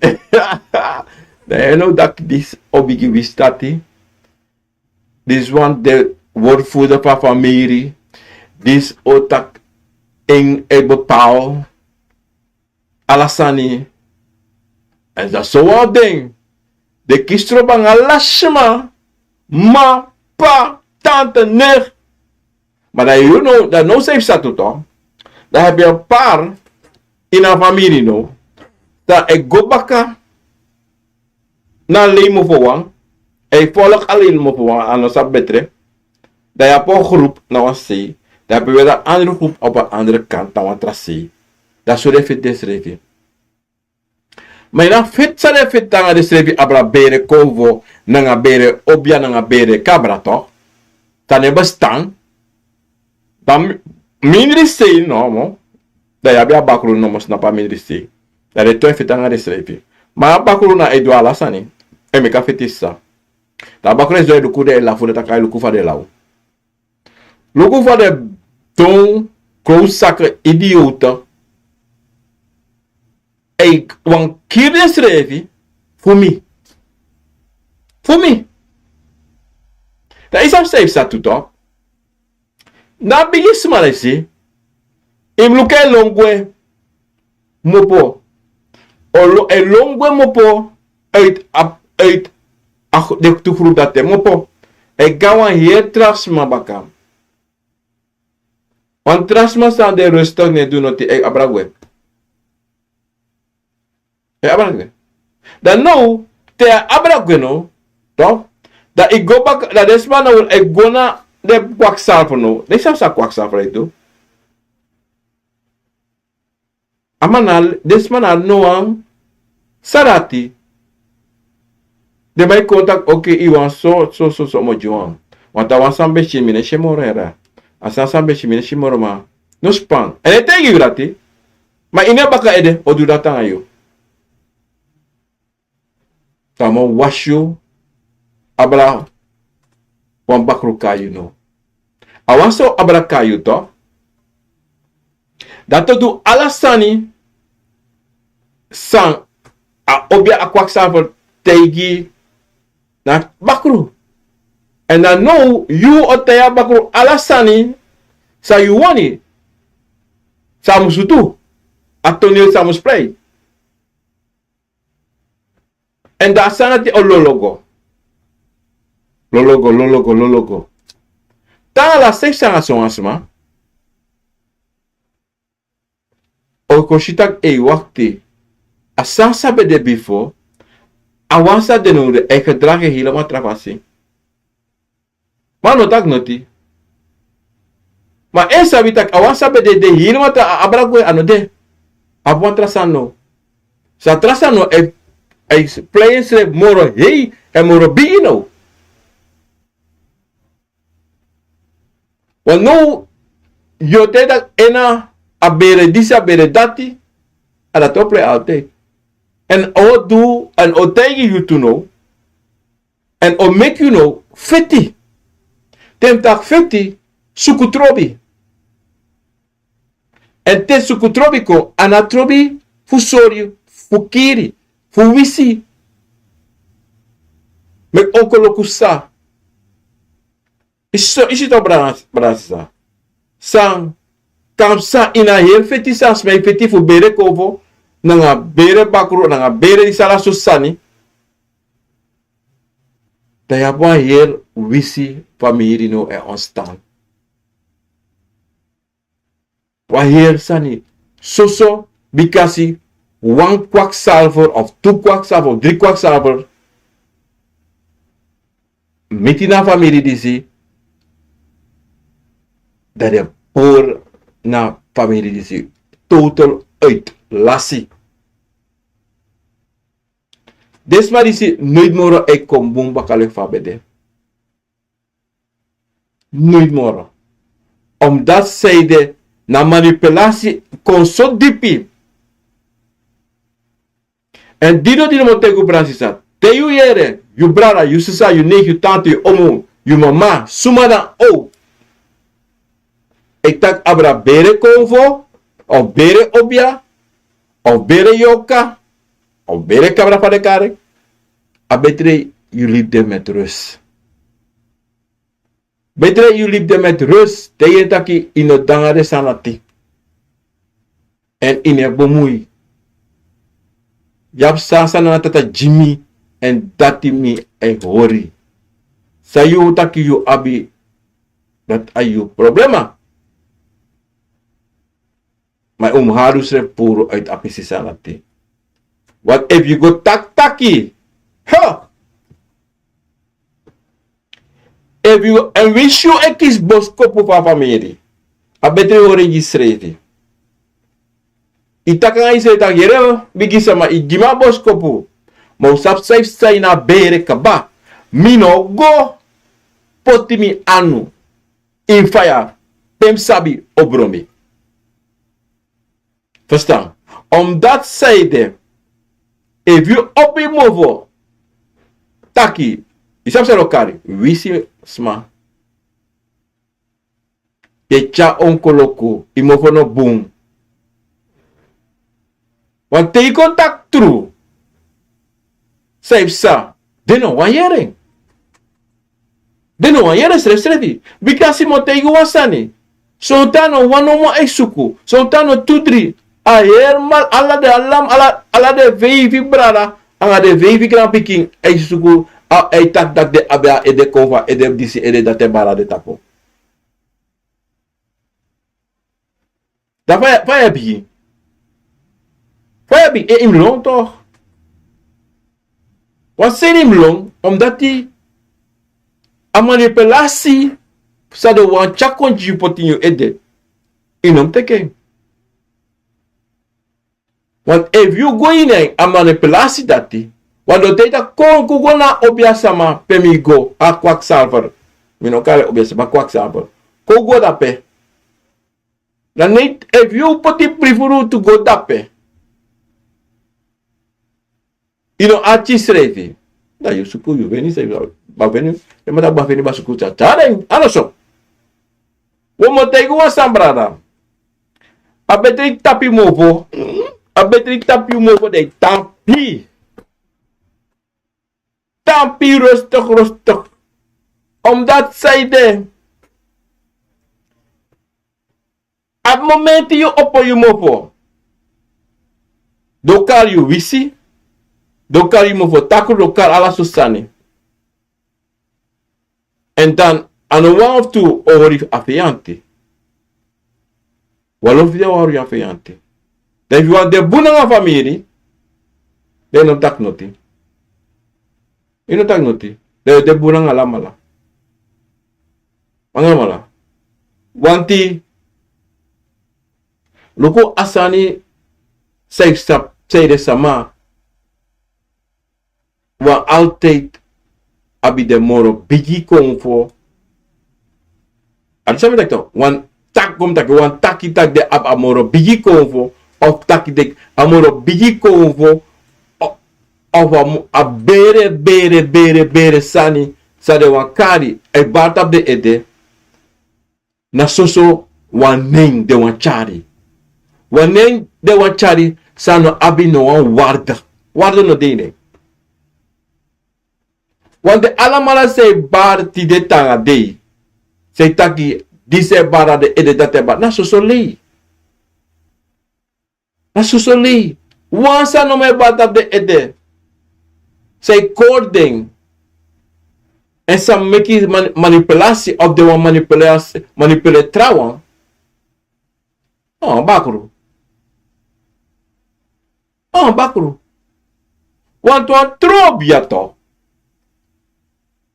Dan yu no taki disi o bigin wisi dati. Disi wan de woordvoerder fu a famiri. Disi o taki en e bepaal ala sani. Èn dan so wan den, den kisi trobi nanga ala sma, ma, pa, tante, nicht. Ma dan yu no, dan no srefi sa tu tok. Dan hebi en par ini a famiri no. Dan e go baka na a lei mofo wan. E folok a lei mofo wan, a no sabi betre. Dan yu abi wan groep na wan sei. Dan yu abi weer wan andere groep op een andere kant na wan tra sei. Dan so den feti densrefi. Ma ini a feti san den feti nanga densrefi abra bere kovo, nanga bere obia, nanga bere kabra tok. San no e bestan. Dan mi, mindri sei nomo. Dan yu abi a bakru nomo, snapu, a mindri sei. Dan den tu e feti nanga densrefi. Ma a bakru na e du ala sani. E meki a feti sa. Dan a bakru e sidon e luku den e lafu, den taki a e luku fa den law. Luku fa den don, klowsake, idiote. Ei, wan kiri densrefi fu mi. Fu mi. Dan yu sabi san yu sa tu tok. Na bigi sma disi. Yu mus luku en lon gwe. Mopo. O lo-, e lon gwe mopo. Uit a, uit a, den tu groep dati mopo. E go na wan heri tra sma baka. Wan tra sma san de rustig, no e du noti, e abra gwe. E abra gwe. Dan now, te a abra gwe no, tok. Dan yu go baka, dan den sma no e go na den kwaksalver no. Den sabi san kwaksalver e du. A man na, den sma na no wan sani dati. Den man e kon taki, oké, yu wani so, so, so, so, mi o gi wan. Want a wan san mi ben si, mi no e si en moro heri. A san san mi ben si, mi no e si moro, ma no span. Èn den e taigi yu dati. Ma ini a baka ede, o du dati nanga yu. Dan a man wasi yu, abra wan bakru kon na yu no. A wan san o abra kon na yu tok. Dati o du ala sani san a obia, a kwaksalver taigi na bakru. Èn dan now yu o taigi a bakru ala sani san yu wani. San a musu du. A toneel san a musu prei. Èn dan a sani dati o lolo go. Lolo go, lolo go, lolo go. Te a lasi sani nanga so wan sma, o kon si taki, ei, wakti. A sani san ben de bifo, a wan san de now, a e gedraag en helemaal tra fasi. Ma a no taki noti. Ma en sabi taki a wan san ben de, de helemaal tra, a abra gwe, a no de. A abi wan tra sani now. San a tra sani now e, e prei ensrefi moro hei, èn moro bigi now. Want now yu o taigi taki en na a bere disi, a bere dati, a dati o prei altijd. Èn a o du, èn a o taigi yu tu now. Èn a o meki yu now feti. Te mi taki feti, suku trobi. Èn te suku trobi kon, a no trobi fu sori, fu kiri, fu wisi. Meki a o kon luku san. Yu si, yu si tok, brada, brada, sisa. San, kan psa ini a heri feti san sma e feti fu bere kovo, nanga bere bakru, nanga bere disi, ala sortu sani. Dan yu abi wan heri wisi famiri now e ontstaan. Wan heri sani. Soso, bikasi wan kwakzalver of tu kwakzalver of dri kwakzalver, miti na famiri disi, dan den pori na famiri disi total uit lasi. Den sma disi noiti moro e kon bun baka leki fa a ben de. Noiti moro. Omdat zij de na manipulatie kon so dipi. En dino dino mo teki yu brada sisa. Te yu yere, yu brada, yu sisa, yu neef, yu tante, yu omu, yu mama, suma dan ook. Ik tak abra bere konfo, of bere obia, of bere yoka, of bere kabra fa den kari. A betre yu libi de met rust. Betre yu libi de met rust. Te yu taki yu no de nanga den sani dati. En yu no e bemui. Yu abi san san na tata gi mi, en dati mi e hori. San yu taki yu abi, dati a yu problema. Ma yu mus hori yu srefi puru uit a pisi san dati. Want efu yu go taki taki, ha! Efu yu, en winsi yu e kisi boskopu fu a famiri, a betre yu hori en gi yusrefi. Yu taki nanga yusrefi taki yere, bigi sama, yu gi mi a boskopu. Ma un sabi san yu psa ini a bere kaba. Mi no o go poti mi anu ini faya, pe mi sabi o bron mi. Verstaan? Omdat zij de, efu yu opo yu mofo taki, yu sabi san den o kari, wisi sma. Yu e tyari onkoloku, yu mofo no bun. Want te yu kon taki tru san yu psa, den no wani yere. Den no wani yere srefsrefi. Bika mi o taigi yu wan sani. Son ten a no wan nomo a e suku. Son ten a no tu dri. A heri man, ala den, ala, ala, ala den feifi brada nanga den feifi granpikin a e suku, a, a e taki taki den abi a ede kon fu a ede disi, ede dati e bari na den tapu. Dan fa yu, fa yu e bigin? Fa yu e bigin? E, yu mus lon toch. Wan seni yu mus lon, omdati a manipulasi san den wani tyari kon gi yu poti ini yu ede, yu no mus teki en. Want efu yu go ini a manipulasi dati, want den o taigi taki kon, kon go na a obiasama pe mi go, a kwakzalver. Mi no kari en obiasama, kwakzalver. Kon go dape. Dan efu yu poti pri furu tu go dape, yu no arki yusrefi. Dan yu suku yu feni, bafeni, den man dati bafeni, basuku tyari den, a no so. Un mu taigi wan sani brada. A betre yu tapu yu mofo. A betre yu tapu yu mofo dan yu tan pii. Tan pii rustig, rustig. Omdati san yu de, a momenti yu opo yu mofo, den o kari yu wisi, den o kari yu mofo takru, den o kari ala sortu sani. En dan a no wan of tu o hori a feyanti. Wan lo fu den o hori a feyanti. Dan efu yu wani de bun nanga famiri, dan yu no taki noti. Yu no taki noti. Dan yu o de bun nanga alamala. Nanga alamala. Wanti, luku a sani san yu sa, san yu de sama. Wan altijd abi den moro bigi konfo. A disi san mi taki toch, wan taki, kon mi taki, wan taki taki den abi a moro bigi konfo. Of taki den a moro bigi konfo. O-, of a mo-, a bere, bere, bere, bere sani san den wani kari, e bari tapu den ede. Na soso wan nen den wani tyari. Wan nen den wani tyari san no abi no wan waarde. Waarde no de ini en. Want den alamala san e bari tide tranga dei, san e taki disi e bari na den ede, dati e bari, na soso lei. Na soso lei. Wan sani no man e bari tapu den ede. San e kori den. En san meki man-, manipulasi of den wani manipulasi, manipuleri trawan. O, bakru. O, bakru. Want wan tron obiato.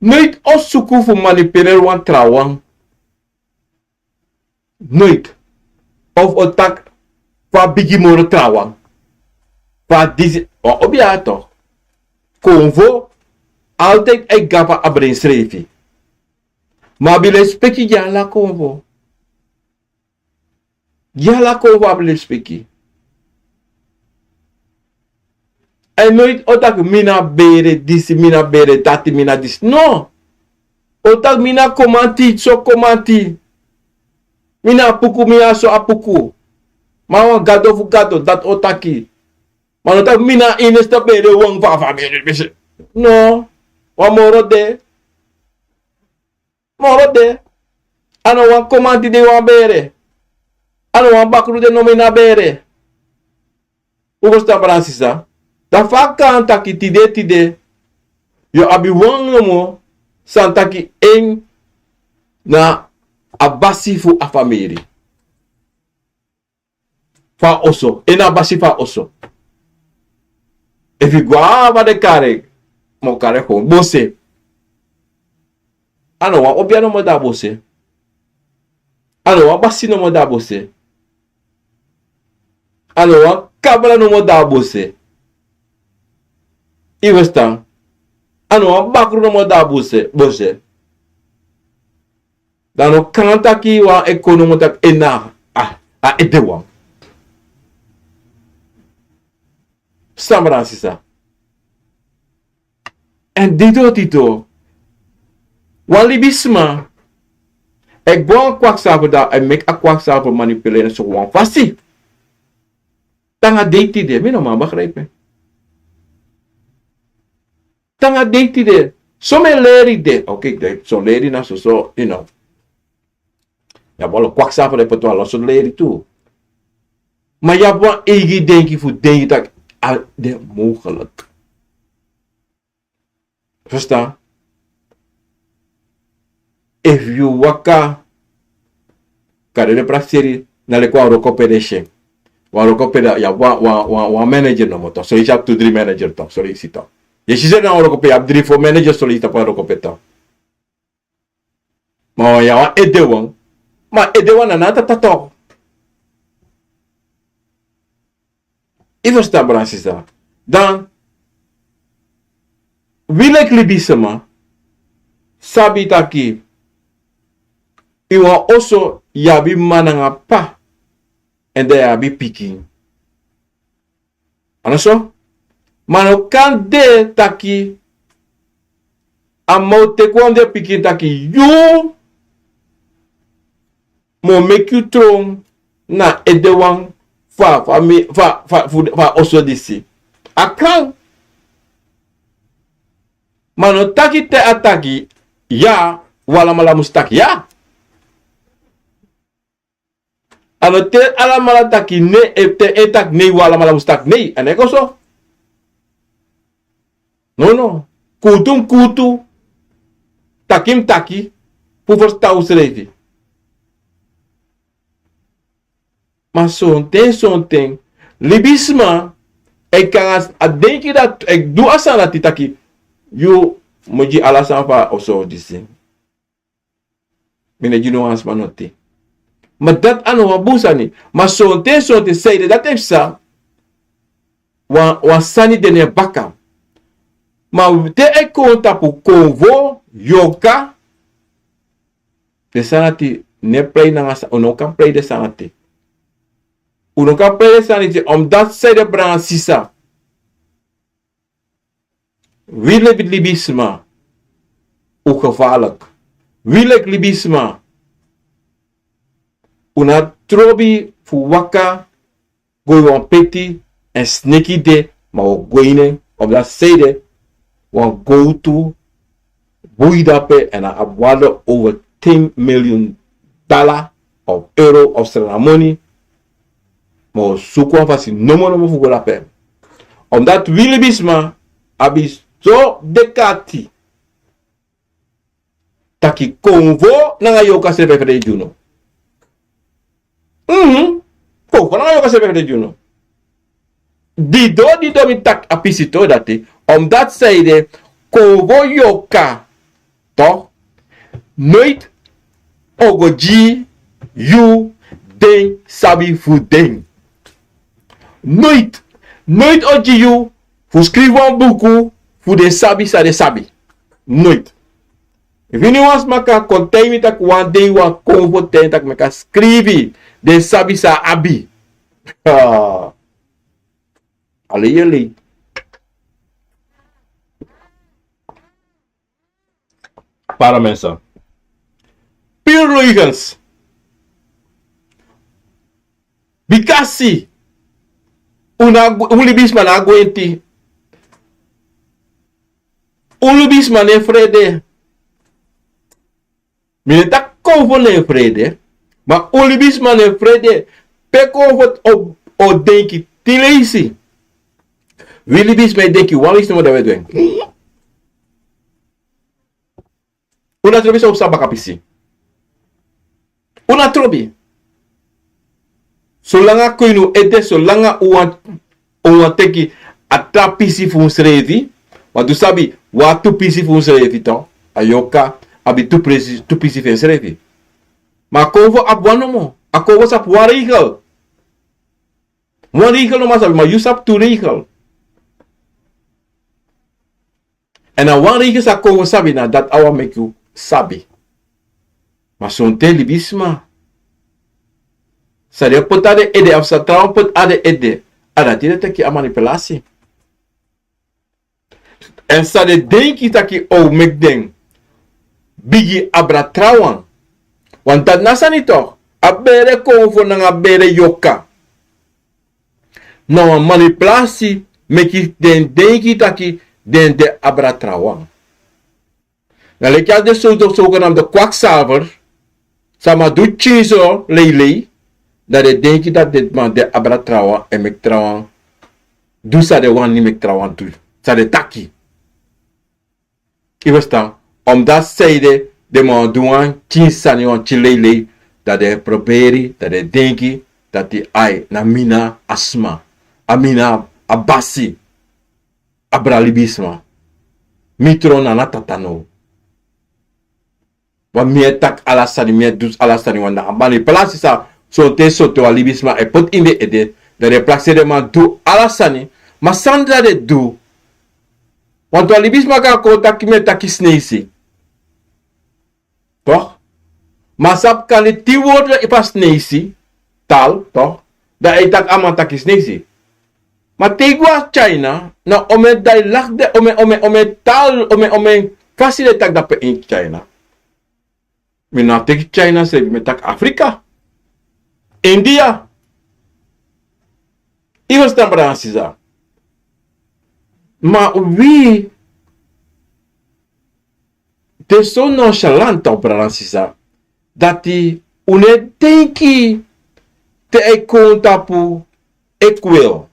Noiti o suku fu manipuleri wan trawan. Noiti. Of o taki fa bigi moro trawan. Fa disi, o obi a tok. Konvo, altijd e gafa a bren srefi. Ma a bi lespeki gi ala konvo. Gi ala konvo a bi lespeki. En noiti o taki mi na bere disi, mi na bere dati, mi na disi. No. O taki mi na komanti, so komanti. Mi na apuku, mi na so apuku. Ma wan gado fu gado, dati o taki. Ma no taki mi na ineste bere wan fa, fa bere, bere. No. Wan moro de. Moro de. A no wan komanti de wan bere. A no wan bakru de no mi na bere. Un ferstan, brada nanga sisa? Dan fa a kan taki tide, tide yu abi wan nomo san taki en na a basi fu a famiri. Fu a oso, en na a basi fu a oso. Efu yu go na fa den kari en, mi o kari en kon bose. A no wan obia nomo de na bose. A no wan basi nomo de na bose. A no wan kabra nomo de na bose. Yu ferstan? A no wan bakru nomo de na bose, bose. Dan no kan taki wan e kon nomo taki en na a, a edewan. Ferstan, brada nanga sisa? En dito, dito. Wan libisma e go na kwaksafu, dan e meki a kwaksafu manipuleri en so wan fasi. Te nanga dei tide, mi no man begrijp en. Te nanga dei tide. Son leri de. Oké, son leri na soso, you know. Yu abi wan kwaksafu, dan yu poti wan loso leri tu. Ma yu abi wan eigi denki fu denki taki a de mogelijk. Ferstan? Efu yu waka, kari den prakseri, na leki wan wroko pe den si en. Wan wroko pe, dan yu abi wan, wan, wan, wan manager nomo tok. Son leisi yu abi tu dri manager tok, son leisi tok. Yu e si seri na wan wroko pe yu abi dri fo manager, son leisi tapu wan wroko pe tok. Ma wan, yu na wan edewan. Ma edewan na na tata tok. Yu ferstan, brada nanga sisa? Dan wi leki libisma sabi taki ini wan oso yu abi mama nanga p'pa, èn dan yu abi pikin. A no so? Ma no kan de taki a man o teki wan fu den pikin taki yu mu meki yu tron na edewan fu a, fu a, fu a, fu a oso disi. A kan. Ma no taki te a taki ya, wi alamala mus taki ya. A no te alamala taki nei, efu te en taki nei, wi alamala mus taki nei. A no e go so. No, no. Kuutu mus kuutu. Taki mus taki. Fu ferstan usrefi. Ma sonten, sonten libisma e kon nanga a denki dati, e du a sani dati taki yu mu gi ala sani fu a oso disi. Mi no e gi no wan sma noti. Ma dati a no wan bun sani. Ma sonten, sonten, sanede dati e psa, wan, wan sani de na en baka. Ma te e kon tapu konfo, yorka, den sani dati no e prei nanga sa, un no kan prei den sani dati. Un no kan prei den sani dati, omdat sanede, brada nanga sisa, wi leki libisma, un gevaarlijk. Wi leki libisma, un no abi trobi fu waka go ini wan peti èn sneki de, ma un o go ini en, omdat sanede, wan gowtu bui dape èn a abi waarde over tin miljoen dala of euro of Sranan moni. Ma un o suku wan fasi nomo nomo fu go dape. Omdat wi libisma abi so dek'ati taki konfo nanga yorka srefi e frede unu. Mhm. Konfo nanga yorka srefi e frede unu. Didon, didon mi taki a pisi tok dati. Omdat sanede, konfo, yorka Toch? Noit o go gi yu den sabi fu den. Noit. Noit o gi yu fu skrifi wan buku fu den sabi san den sabi. Noit. Efu iniwan sma kan kon taigi mi taki wan dei wan konfo taigi mi taki mi kan skrifi den sabi san a abi. A lei e lei. Para mensen. Pure leugens. Bikasi un libisma na gwenti. Un libisma na frede. Mi no e taki konfo na frede. Ma un libisma na frede. Pe konfo o denki tin leisi. Wi libisma e denki wan leisi nomo dan wi e du en. Un na trobi san un sabi baka pisi. Un na trobi. Solanga kon ini un ede, solanga un wani teki a tra pisi fu unsrefi. Ma un sabi, un abi tu pisi fu unsrefi, to. A yorka abi tu pisi fu ensrefi. Ma a konfo abi wan nomo. A konfo sabi wan regel. Wan regel no man sabi, ma yu sabi tu regel. Èn a wan regel san a konfo sabi, na dati a wani meki un sabi. Ma sonten libisma, san den poti na den ede, of san trawan poti na den ede, a dati den e taki a manipulasi. Èn san den denki taki o meki den bigi abra trawan. Want dati na sani toch. A bere konfo nanga a bere yorka. Na wan manipulasi meki den denki taki den de abra trawan. Na leki a den so, so, so, so, na den kwakzalver, san man du tyin so leilei, dan den denki dati den man de abra trawan, èn meki trawan du san den wani meki trawan du, san den taki. Yu e ferstan? Omdati san ede, den man du wan tyin sani, wan tyin leilei, dan den e proberi, dan den e denki dati ai, na mi na a sma, a mi na a basi, abra libisma. Mi tron na a tata now. Want mi e taki ala sani, mi e du ala sani, want na a manipulasi san sonten, sonten wan libisma e poti ini den ede, dan den prakseri den man du ala sani. Ma san dan den du? Want wan libisma kan kon taki mi e taki Sneisi. Toch? Ma a sabi kande tin wortu fu a Sneisi taal, toch? Dan a e taki a man taki Sneisi. Ma te yu go na China, na omeni dialect den, omeni, omeni, omeni taal, omeni, omeni fasi den e taki drape ini China. Mi no e taki China srefi, mi e taki Afrika. India. Yu e ferstan, brada nanga sisa. Ma wi de so nonchalant, toch, brada nanga sisa, dati un no e denki te a e kon tapu: ik wil,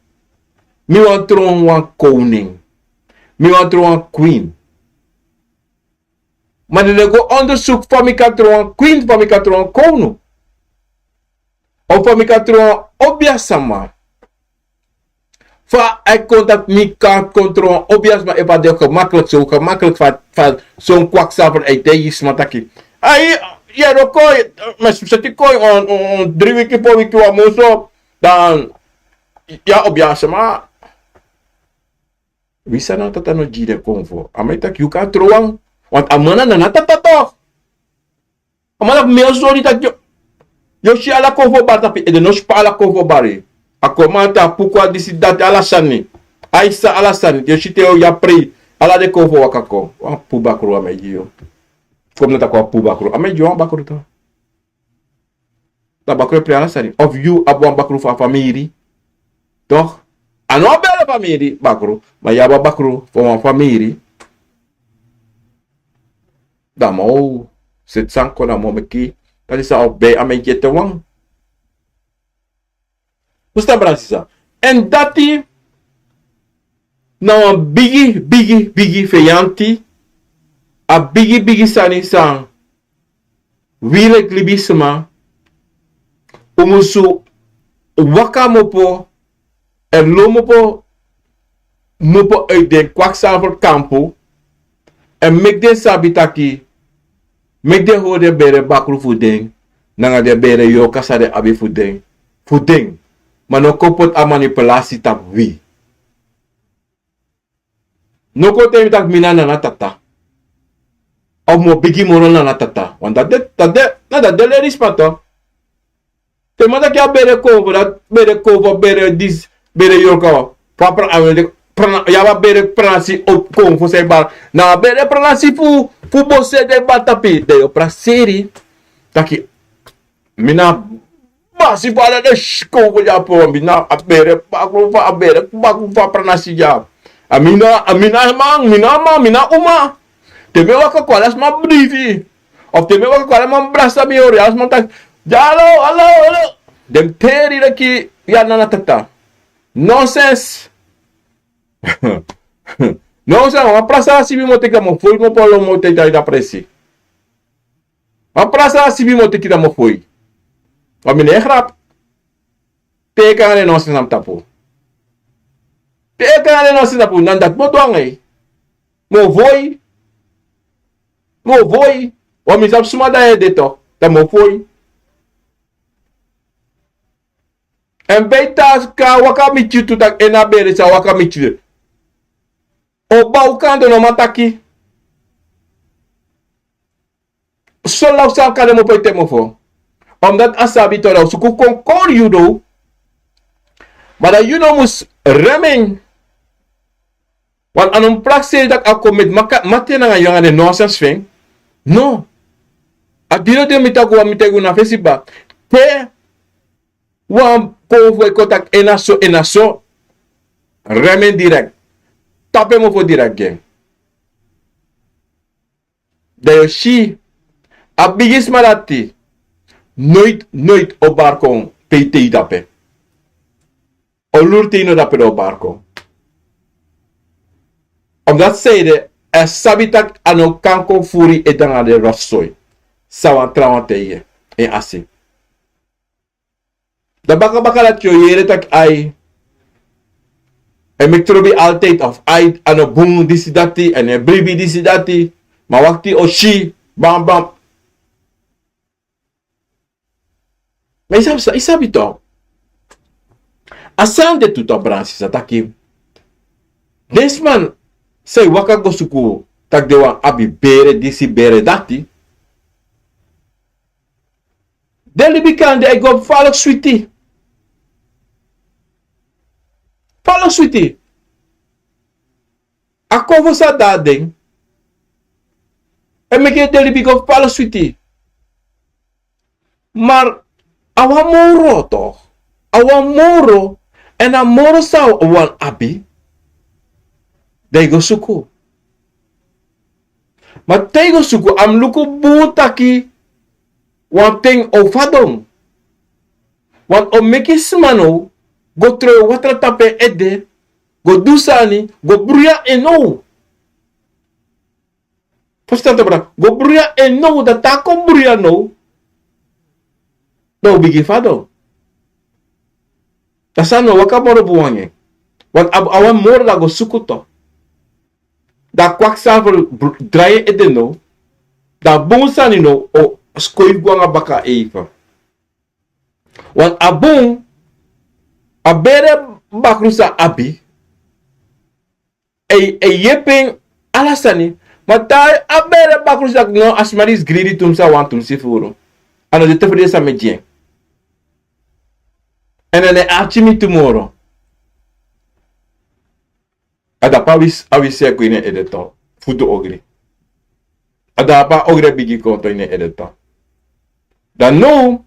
mi wani tron wan koning, mi wani tron wan queen. Ma den no e go ondersuku fa mi kan tron wan queen, fa mi kan tron wan kownu, of fa mi kan tron wan obiasma. Fa a e kon taki mi kan kon tron wan obiasma, efu a de gemakkelijk, so gemakkelijk fa, fa son kwakzalver e taigi sma taki: ai, yu e kon, mi e seti kon, on, on, on dri wiki, fo wiki, wan mun so, dan yu a obiasma. Wi san na tata no gi den konfo. A man e taki yu kan tron wan. Want a man na, na tata toch. A man na mi o sori taki yu, yu o si ala konfo bari tapu ede, no si pe ala konfo bari. A kon man tapu kon a disi dati ala sani. A e sa ala sani. Yu o si te yu a prei, ala den konfo waka kon. Wan puru bakru a man e gi yu. Kon mi no taki wan puru bakru. A man e gi wan bakru toch. Dan bakru e prei ala sani. Of yu abi wan bakru fu a famiri. Toch? A no abi ala famiri bakru, ma yu abi a bakru fu wan famiri. Dan a man o seti san kon, dan a man o meki, dati san o ben a man e gi ete wan. Fusutan, brada nanga sisa. Èn dati na wan bigi, bigi, bigi feyanti. A bigi, bigi sani san wi leki libisma un musu waka kmopo, èn lon kmopo, kmopo uit den kwakzalver kampu, èn meki den sabi taki Meki den hori den bere bakru fu den, nanga den bere yorka san den abi fu den, fu den. Ma no kon poti a manipulasi tapu wi. No kon taigi mi taki mi na nana tata. Of mi o bigi moro nana tata. Want dati de, dati de, na dati de leri sma tu. Te mi taki a bere konfo, dati bere konfo, bere disi, bere yorka. Fu a pran, a wende pran, yu abi a bere pranasi o konfo san e bari. Na a bere pranasi fu, fu bose den bari tapu, dan yu o praseri. Taki, mi na basi fu ala den sh-, konfo dya, po, mi na a bere bakru fu, a bere bakru fu a pranasi dya. A mi na, a mi na man, mi na man, mi na uma. Te mi e waka kon, ala sma bribi. Of te mi e waka kon, ala man brasa mi, hori ala sma taki: "Dya, alo, alo, alo." Den teri leki yu a nana tata. Nonsens. Nonsens, wan prasasi mi mu teki, dan mi o foi, mi o polo, mi o teki a presi. Wan prasasi mi mu teki, dan mi o foi. Wan mi no e grap. Te yu e kon nanga den nonsens na mi tapu. Te yu e kon nanga den nonsens tapu, na dati mi o du nanga yu. Mi o foi. Mi o foi. Wan mi sabi suma dan yu e de tu, dan mi o foi. Èn ben yu tan, a waka miti yu tu, taki en na bere san waka miti yu. O bari wan kando, no man taki. So law san kan den mofo ete mofo. Omdat a sabi tu, dan o suku kon kori yu doro. Ma dan yu no mus rem en. Want a no mus prakseri taki a kon meti maka, mate nanga yu nanga den nonsens fu en. No. A diri odi mi taki, wan mi taigi unu na fesi kba. Te wan konfo e kon taki en na so, en na so, rem en direct. Tapu en mofo direct gi en. Dan yu o si, a bigisma dati noiti, noiti o bari kon pe yu taigi dape. O luru te yu no dape, dan o bari kon. Omdat sanede, a sabi taki a no kan kon furu ede nanga den rotzooi san wan trawan taigi en asi. Dan bakabaka dati yu o yere taki ai, en meki trobi altijd, of ai, a no bun disi dati, en en bribi disi dati. Ma wakti, o si, bam, bam. Ma yu sabi san, yu sabi tu. A sani de tu, tu, Abraham sisa, taki den sma san e waka go suku taki den wani abi bere disi, bere dati. Den libi kande e go falek switi. Falek switi. A konfo san de na den e meki den libi go falek switi. Maar a wan moro toch. A wan moro, èn a moro san a wani abi, dan yu go suku. Ma te yu go suku, a mus luku bun taki wan ten o fadon. Want o meki sma now go trowe watra tapu en ede, go du sani, go bruya en now. Fusutan, Abraham? Go bruya en now, dan te a kon bruya now, dan o bigin fadon. Dan sani no waka moro bun nanga en. Want a, a wan moro, dan a go suku tu. Dan a kwaksalver br-, drai en ede now. Dan a bun sani now o skoifi go nanga baka even. Want a bun, a bere bakru san a abi, e, e yepi en ala sani. Ma te a bere bakru taki no, a sma disi gridi tu, mi sa wani tu, mi si furu. A no de tevreden san mi e gi en. Èn a no e arki mi tu moro. A dape a wisi, a wisi e kon ini en ede tu fu du ogri. A dape a ogri e bigin kon tu ini en ede tu. Dan now,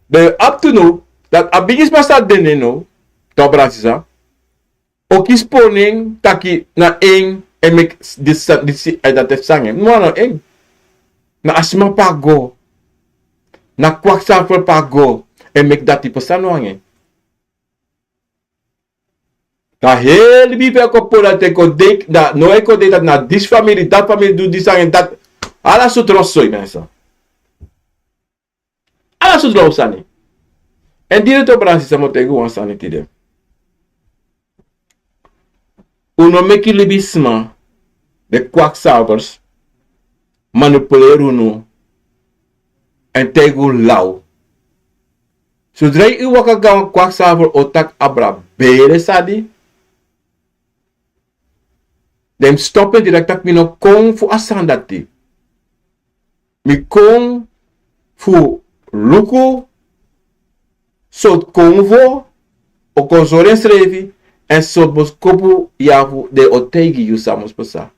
dan yu abi tu now, dati a bigisma san de na en now, tu, Abraham sisa, o kisi pori nen taki na en e meki disi, disi, ai, dati e psa nanga en. No, a no en. Na a sma pe a go. Na kwaksalver pe a go e meki dati psa nanga en. Dan heri libi fu en kon pori dati, kon denki, dan now e kon denki dati na disi famiri, dati famiri du disi nanga en, dati. Ala sortu rotzooi, mensen. Ala sortu rotzooi sani. Èn diri, tu, Abraham sisa, mi o taigi wan sani tide. Un no meki libisma, den kwaksalvers, manipuleri unu Èn taigi un law. Sodra yu waka go na wan kwaksalver o taki abra bere sani. Dan yu mus stopu en direkt taki mi no kon fu a sani dati. Mi kon fu luku sortu konfo o kon sori ensrefi èn sortu boskopu yu abi fu den o taigi yu san mus pasa.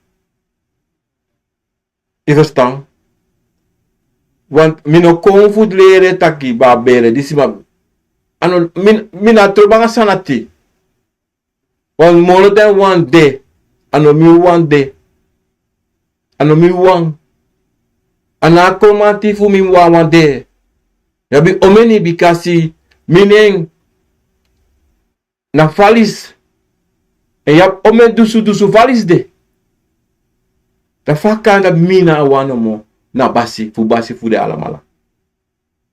Yu ferstan? Want mi no kon fu leri taki bari bere disi ma a no mi na tron banga sani ati. Want moro dan wan de a no mi wan de. A no mi wan. A na a kon mati fu mi wan wan de. Yu abi omeni bikasi mi nen na falis. Èn yu abi omen dusu dusu falis de. Dan fa a kan dati mi na a wan nomo na basi fu basi fu den alamala?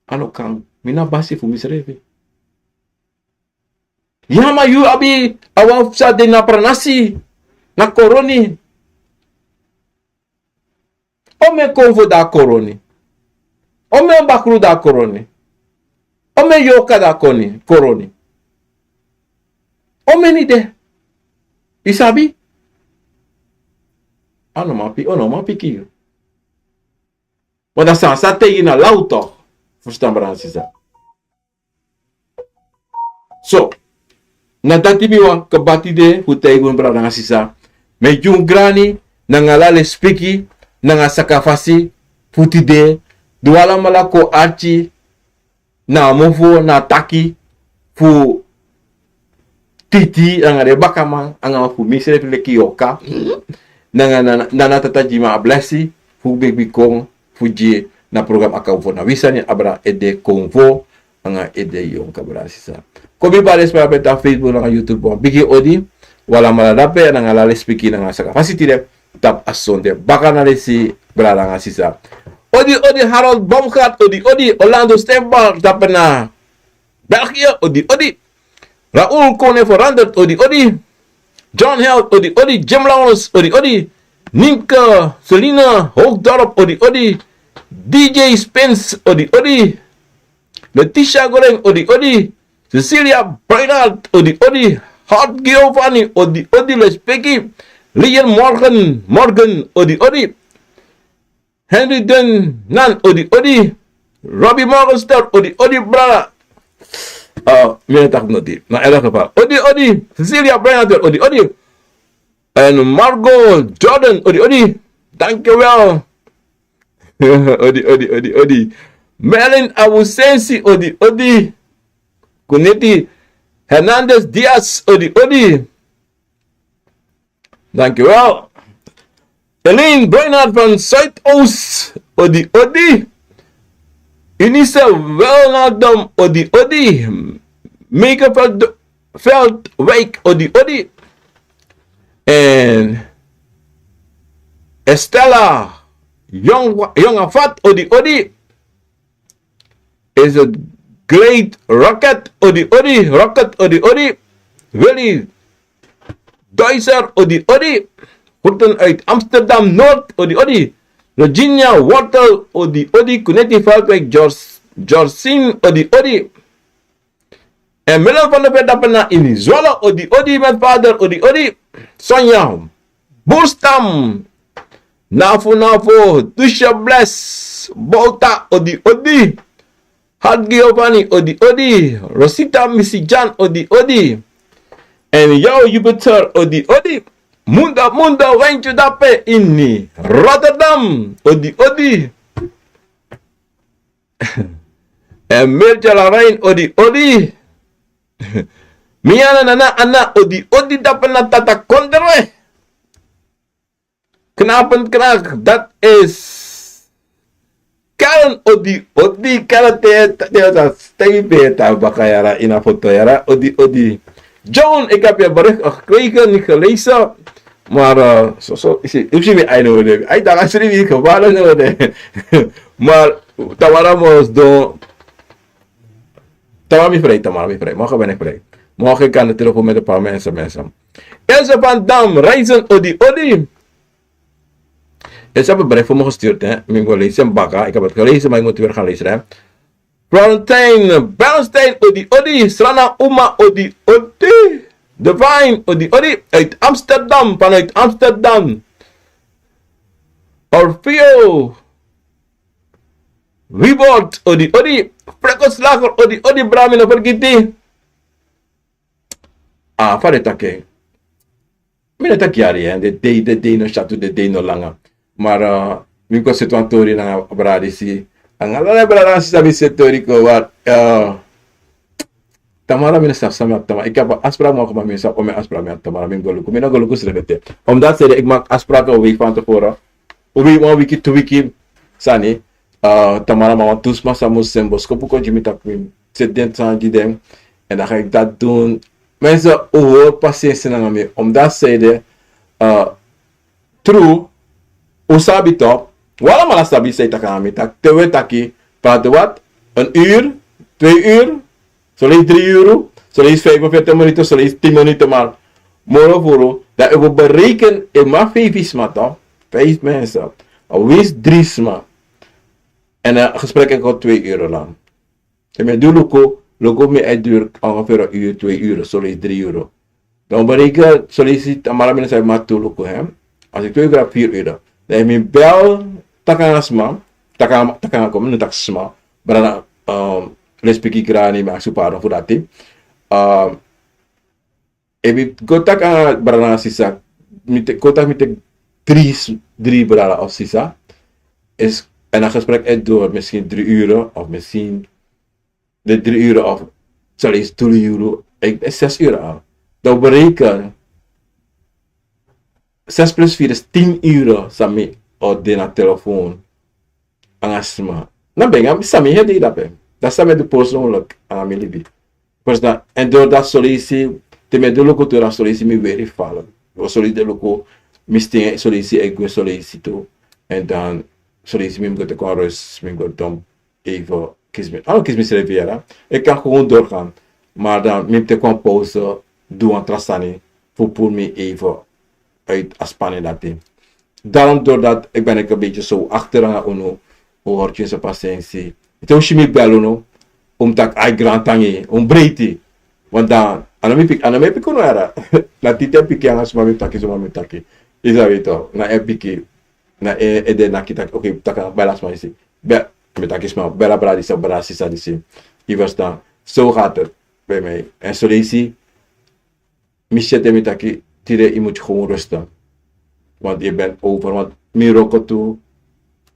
A no kan. Mi na basi fu misrefi. Ya ma yu abi a wan fu sa de na pranasi na koroni. Omen konfo de na koroni. Omen bakru de na koroni. Omen yoka de na koroni. Omeni de? Yu sabi? A no man piki yu. Wan dan san sa taigi na lawto. Fusutan brada nanga sisa. So na dati mi wani kaba tide fu taigi unu brada nanga sisa. Mi e gi unu grani nanga ala lespeki nanga sakafasi fu tide. Di un alamala kon arki na a mofo na a taki fu titi nanga den bakaman nanga fu misrefi leki yoka. Nanga nana tata gi mi a blesi fu bigbi kon fu gi na program akan fu na wi sani abra ede konfo. Nanga ede yonka brada sisa. Kon mi bari en sma ape tapu facebook nanga youtube wan bigi odi. Un alamala dape nanga ala lespeki nanga sakafasi tide tapu a sonde baka na lesi brada nanga sisa. Odi odi harold bomgat odi odi orlando stenbar dape na belgia odi odi. Raul kone veranderd odi odi. John held odi odi jim lawrence odi odi. Ninka selina hoogdorp odi odi. Dj spins odi odi. Letitia goreng odi odi. Cecilia bernard odi odi. Hart giovanni odi odi lespeki. Lian morgan morgan odi odi. Henry den nan odi odi. Robbie morgenster odi odi brada. Mi no taki noti na elder geval odi odi. Cecilia bernard odi odi. En margo jordan odi odi. Dankjewel. Odi odi odi odi. Merlin abusensi odi odi. Kuneti hernandez diaz odi odi. Dankjewel. Elaine Bernard van Zuidoost odi odi. Unise Welnadom odi odi. Meike Veldwijk odi odi. En Estella Jong Jong Afat odi odi. Is het great rocket odi odi rocket odi odi. Willy Duiser odi odi. Groeten uit Amsterdam Noord odi odi. Virginia Wortel odi odi Kuneti Veldwijk George Georgine odi odi. En Milo van de Verdapena ini Zwala odi odi met vader odi odi. Sonja Burstam. Nafo nafo Dusha Bless Bouta odi odi. Hart Giovanni odi odi. Rosita Misijan odi odi. En Yao Jupiter odi odi. Munda munda wentyu dape ini Rotterdam odi odi. En Mirja Larain odi odi. Miana nana ana odi odi dape na tata kondre. Knapen knak dat is Karen odi odi Karen te te sa stay beta baka yara ina foto yara odi odi. John ik heb je bericht gekregen niet gelezen. Maar uh, zo zo is het ik zie weer einde worden hij daar is er weer gevallen worden. Maar tawara mos do. Tawara mi vrij tawara mi vrij morgen ben ik vrij. Morgen kan de telefoon met een paar mensen mensen. Else van Dam, Reizen odi odi. Esa pe bref mo gestuurd, hè. Mi go leisi en baka, ik heb het gelezen, maar ik moet weer gaan lezen, hè. Florentijn Bernstein, odi odi, Srana Uma, odi odi. Divine, odi odi, uit Amsterdam, vanuit Amsterdam. Orfeo Wibord, odi odi. Frekoslager, odi odi, bra, mi no fergiti. Ah, fa den taki en. Mi no taki yari, hè. Den dei, den dei no syatu, den dei no langa. Maar, eh, mi kon seti wan tori nanga brada disi. Nanga ala den brada nanga sisa mi seti tori kon, maar, eh, tamara mi no sabi san mi abi tamara. Ik heb een afspraak maken, maar mi no sabi omeni afspraak mi abi tamara, mi go luku. Mi no go luku srefi ete. Omdat sede, ik maak afspraken een week van tevoren. Wan wiki, wan wiki, tu wiki sani. Eh, tamara mi abi wan tu sma san mus seni boskopu kon gi mi, taki mi seti den sani gi den. En dan ga ik dat doen. Mensen, un hori pasensi nanga mi. Omdat sede, eh, tru, un sabi toch. Un alamala sabi san e taki nanga mi, taki te un e taki, praat wat, een uur, twee uur, soleisi drie uur, soleisi vijfenveertig minuten, soleisi tien minuten, maar moro furu, dan efu un bereken, efu mi abi vijf sma toch, vijf mensen, of winsi drie sma. En een gesprek kan twee uur lang. Te mi e du luku, luku mi e duru ongeveer een uur, twee uur, soleisi drie uur. Dan bereken, soleisi tamara mi no sabi, maar tu luku, hè. Als ik twee uur heb, vier uur. Dan efu mi bel, taki nanga sma, taki nanga, taki nanga kon, mi no taki sma, brada, ehm, respeki grani, mi aksi pardon fu dati. Ehm, efu mi go taki nanga brada nanga sisa, mi te, go taki mi teki drie s-, drie brada of sisa, is, en a gesprek e duru misschien drie uur, of misschien de drie uur of soleisi tien uur, ik ben zes uur al. Dan bereken, zes plus vier is tien uur, san mi o de na telefoon nanga sma. Na ben nanga san mi e dei dape. Dati san mi e du persoonlijk nanga mi libi. Verstaan? En doordat soleisi, te mi e du luku tu, dan soleisi mi weri falen. Soleisi de luku, mi sting, soleisi e gwe, soleisi tu. En dan soleisi mi mus go teki wan rust, mi mus go dom. Even kisi mi, a no kisi misrefi yara. Ik kan gewoon doorgaan. Maar dan mi mus teki wan pauze, du wan tra sani, fu puru mi even uit a spanning dati. Daarom, doordat ik ben een beetje zo achter nanga unu, un hori unu pasensi. Te un si mi bel unu, un taki ai, grantangi, un breiti. Want dan, a no mi piki, a no mi piki unu yara. Na tide piki nanga sma mi taki, sma mi taki. Yu sabi toch, na e piki, na e, e de naki taki, oké, taki bel a sma disi. Bel, mi taki sma, bel a brada disi, brada sisa disi. Yu verstaan? Zo gaat het bij mij. En soleisi, mi seti, mi taki, tide yu mus gewoon rusten. Want yu ben over, want mi wroko tu,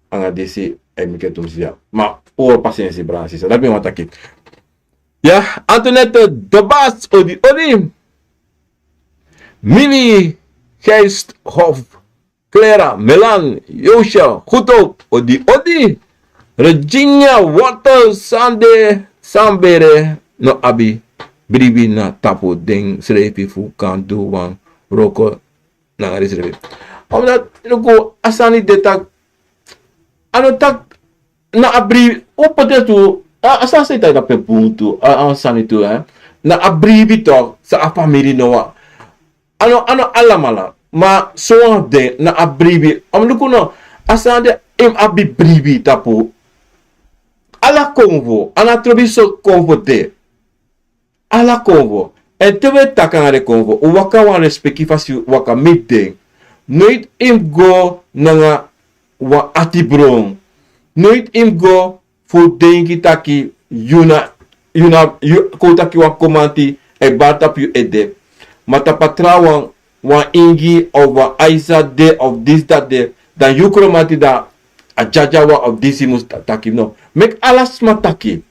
nanga disi, en mi e tu mus ya. Maar, un hori pasensi, brada sisa. Dati mi wani taki. Ya, Antoinette de Baas, odi odi. Mili Geisthof, Clara, Melan, Yosha, Goedhoop, odi odi. Regina Wortel, san de, san bere, no abi bribi na tapu den srefi fu kan du wan wroko nanga den srefi. Omdat, luku, a sani de taki, a no taki, na a bribi, un poti en tu, a, a sani san yu taki dape bun tu, a, a sani tu, hè. Na a bribi toch, san a famiri no wani. A no, a no alamala, ma sowan fu den na a bribi. A mus luku no, a sani de, yu mus abi bribi tapu. Ala konfo, a no trobi so konfo de. Ala konfo. En te un e taki nanga den konfo, un waka wan respeki fasi waka miti den. Noiti yu mus go nanga wan ati bron. Noiti yu mus go fu denki taki yu na, yu na, yu kon taki wan komanti e bari tapu yu ede. Ma tapu a trawan, wan Ingi of wan Aisa de of disi dati de, dan yu komanti dan a dyadyara of disi mus ta-, taki no. Meki ala sma taki.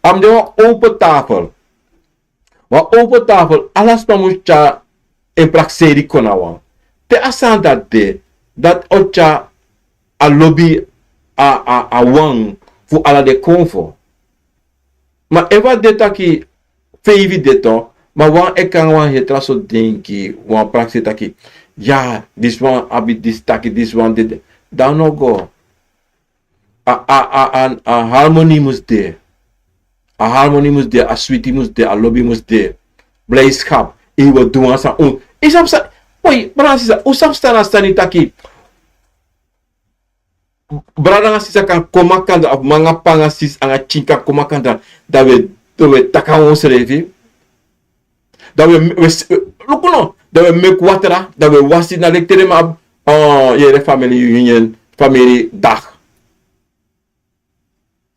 A mus de wan open tafel. Wan open tafel, ala sma mus tyari en prakseri kon na wan. Te a sani dati de, dati o tyari a lobi a, a, a wan fu ala den konfo. Ma efu a de taki feifi de toch, ma wan e kon nanga wan heri tra sortu denki, wan prakseri taki, ya, disi wan abi disi taki, disi wan de, de, dan no go. A, a, a, a, a harmoni mus de. A harmoni mus de, a switi mus de, a lobi mus de. Blijdschap, yu o du wan sani. Un, yu sabi san, oi, brada sisa, un sabi san na sani taki. brada nanga sisa kan kon makandra, of man nanga p'pa nanga sisa nanga pikin kan kon makandra, dan wi e, dan wi e taki na wi srefi. Dan wi e, wi e, luku no, dan wi e meki watra, dan wi e wasi na leki te den man abi, eh, yere famili reunion, famili dag.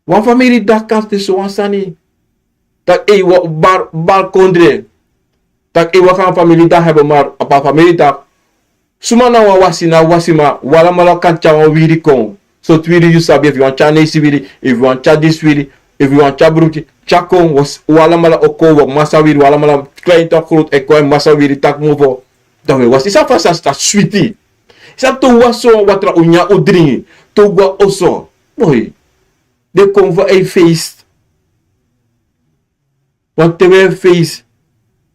Wan famili dag kan de sowan sani. Taki ei, wan bari, bari kondre. Taki ei, wi kan famili dag hebben, maar op a famili dag. Suma na wan wasi, na wasi, ma wi alamala kan tyari wan wiri kon. Sortu wiri yu sabi, efu yu wani tyari neisi wiri, efu yu wani tyari disi wiri, efu yu wani tyari bruki, tyari kon, wi, wi alamala o kon, wi masa wiri, wi alamala klein tot groot e kon, masa wiri taki mofo. Dan wi e wasi, yu sabi fa a sa switi. Yu sabi te un wasi so watra, un nyan, un dringi, te un go na oso. Boi, den kon fu a e feest. Want te wi e feest,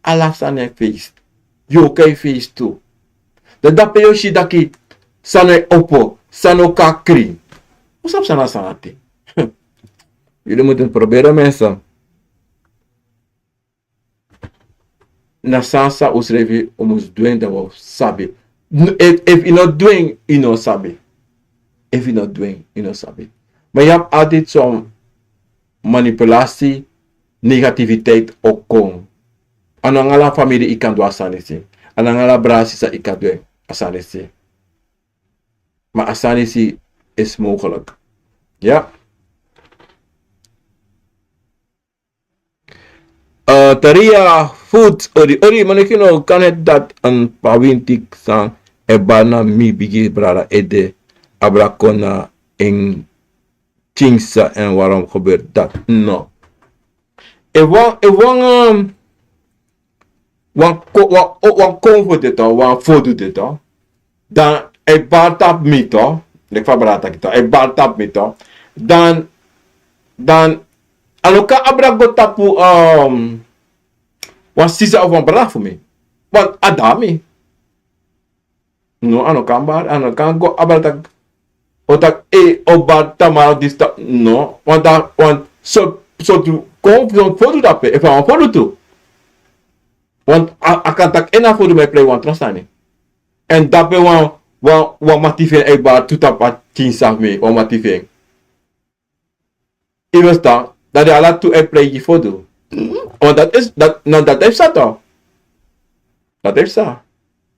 ala sani e feest. Yu o kon e feest tu. Dan dape yu o si taki sani e opo, sani o kon krin. Un sabi san na sani ati. Jullie moeten proberen, mensen. Na sani san un srefi un mus du en, dan wi o sabi. N-, efu, efu yu no du en, yu no sabi. Efu yu no du en, yu no sabi. Ma yu abi altijd son manipulatie, negativiteit o kon. A no nanga ala famili yu kan du a sani disi. A no nanga ala brada, sisa yu kan du a sani disi. Ma a sani disi is mogelijk. Ya. Eh, Taria Food, odi, odi, maneki no kan het dat een pawintik san e bari na mi bigi brada ede, abra kon na en kinsa en waarom gebeurt dat? No. Efu wan, efu wan, ehm, wan ko-, wan, o-, wan konfo de toch, wan fodu de toch. Dan a e bari tapu mi toch. Leki fa brada taki toch, a e bari tapu mi toch. Dan, dan, a no kan abra go tapu, ehm, wan sisa of wan brada fu mi. Want a dati mi. No, a no kan bari, a no kan go abra taki, o taki, e, o bari tamara disi ta-, no, want a, want so, so tu kon, so fodu dape, efu a wan fodu tu. Want a, a kan taki en na fodu, ma a e prei wan tra sani. En dape wan, wan, wan mati fu en e bari tu tapu a kinsa fu mi, wan mati fu en. Yu e ferstan, dan den ala tu e prei gi fodu. Want dati is, dati, no, dati e psa toch. Dati e psa.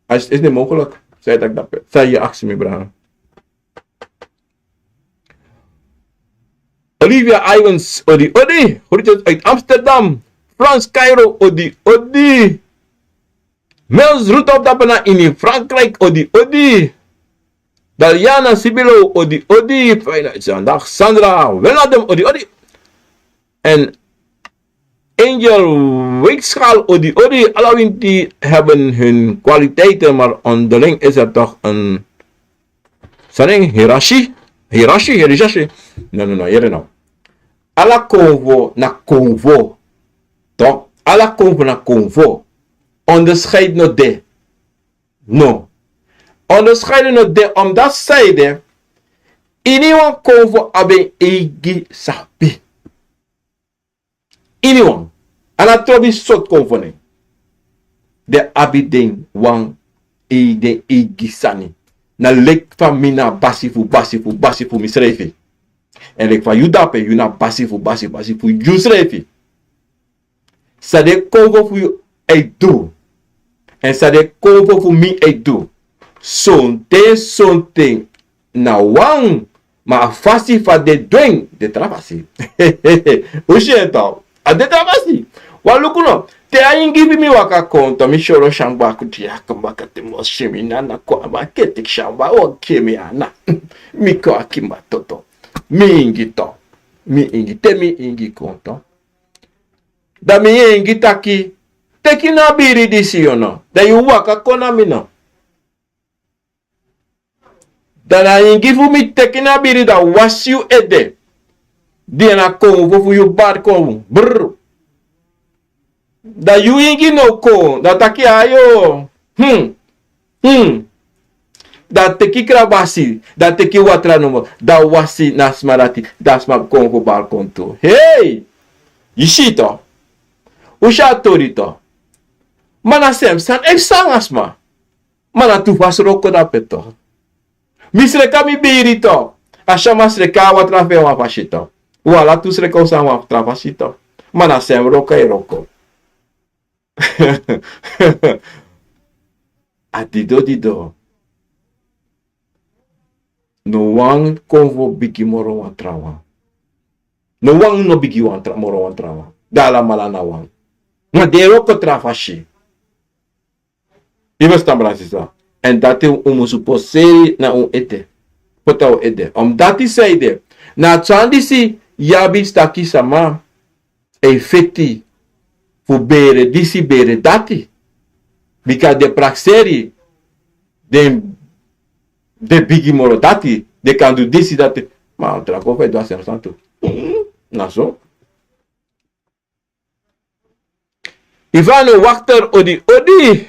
A is, is niet mogelijk. San yu taki dape? San yu e aksi mi, brada? Olivia Ivans, odi, odi. Groetjes uit Amsterdam. Frans Cairo, odi, odi. Mels Rudolph dape na ini Frankrijk, odi, odi. Daliana Sibilo, odi, odi. Fijne zondag. Sandra Wijnaldum, odi, odi. En Angel Weegschaal, odi, odi. Ala winti hebben hun kwaliteiten, maar onderling is er toch een, san na en, hiërarchie? Hiërarchie, hiërarchie. No, no, no, yere no. Ala konfo na konfo. Toch? Ala konfo na konfo. Onderscheid no de. No. Onderscheid no de, omdat sanede, iniwan konfo abi en eigi sabi. Iniwan. A no trobi sortu konfo nen. Den abi den wan, e, den eigi sani. Na leki fa mi na basi fu, basi fu, basi fu misrefi. En leki fa yu dape, yu na basi fu, basi, basi fu yusrefi. San den konfo fu yu e du, en san den konfo fu mi e du, sonten, sonten na wan, ma a fasi fa den du en de tra fasi. Un si en toch, a de tra fasi. Wan luku no, te a ingi fu mi waka kon, dan mi soro syanba kuti a kamba kati mo si mi nana kon a maketi syanba o ke mi ana. Mi kon a kimba toto. Mi ingi toch. Mi ingi, te mi ingi kon toch. Dan mi ingi taki, teki na biri disi, yu no. Dan yu waka kon na mi no. Dan a ingi fu mi teki na biri, dan wasi yu ede. Di na konfo fu yu bari kon. Brr. Dan yu ingi no kon, dan taki ayo. Hmm. Hmm. Dan teki krabasi, dan teki watra nomo, dan wasi na sma dati, dan sma kon go bari kon tu. Hei! Yu si toch. Un si a tori toch. Ma na sem sani e psa nanga sma. Ma na tu fasi wroko dape toch. Mi sreka mi biri toch. A si a man sreka a watra fu en wan fasi to. Un ala tu sreka un sani wan tra fasi to. Ma na sen wroko e wroko. A dido dido. No wan konfo bigi moro wan trawan. No wan no bigi wan tra, moro wan trawan. Dan alamala na wan. Ma den e wroko tra fasi. Yu e ferstan, brada, sisa? Èn dati un musu poseri na un ede. Poti na un ede. Omdati san ede, na a sani disi yu abi, yu si taki sama e feti fu bere disi, bere dati. Bika den prakseri, den, den bigi moro dati, den kan du disi, dati. Ma a tra konfo e du a srefi sani tu. Na so. Ivano Wakter, odi odi.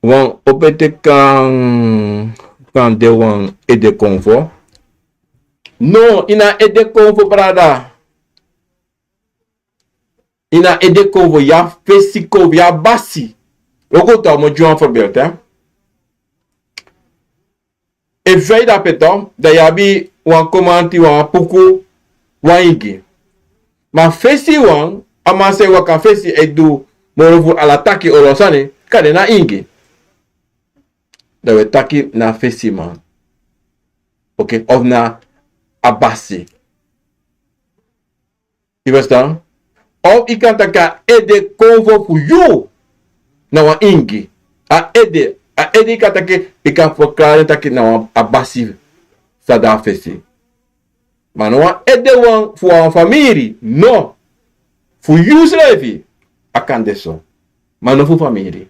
Wan opete kan, kan de wan ede konfo. No, ini a ede konfo, brada. Ini a ede konfo, yu abi fesi konfo, yu abi basi. Luku, dan mi o gi wan voorbeeld, hè. Efu yu de ape, dan yu abi wan komanti, wan puku, wan ingi. Ma fesi wan, a man san e waka fesi e du moro fu ala taki, olo sani, kande na ingi. Dan wi e taki na fesiman. Oké, of na a basi. Yu e ferstan? Of yu kan taki a ede konfo fu yu na wan ingi. A ede, a ede yu kan taki, yu kan ferklari taki na wan, a basi san de a fesi. Ma no wan ede wan fu wan famiri, no. Fu yu srefi, a kan de so. Ma no fu famiri.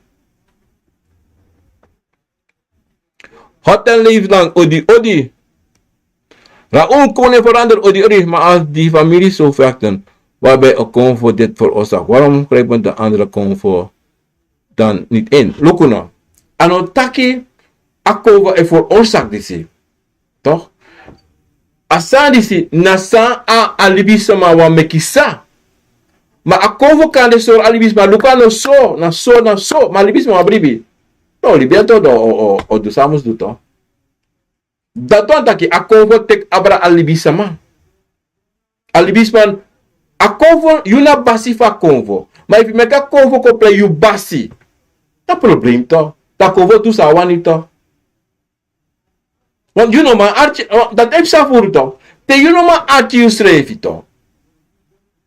Hotel Leefland, odi odi. Raoul Koning verander, odi odi. Maar als die familie zo vechten, waarbij een konvo dit veroorzaakt, waarom grijpen de andere konvo dan niet in? Luku no. A no taki a konvo e veroorzaakt disi. Toch? A sani disi na san a, a libisma wani meki sa. Ma a konvo kan de sori a libisma, luku, a no so, na so, na so, ma a libisma wani bribi. No, libisma o, o, o, o du san a mus du, toch. Dati wani taki a konvo teki abra a libisma. A libisma, a konvo, yu na basi fu a konvo. Ma efu yu meki a konvo kon prei yu basi, na problem, toch. Dan a konvo du san a wani, toch. Want yu no man arki, want dati e psa furu, toch. Te yu no man arki yusrefi, toch,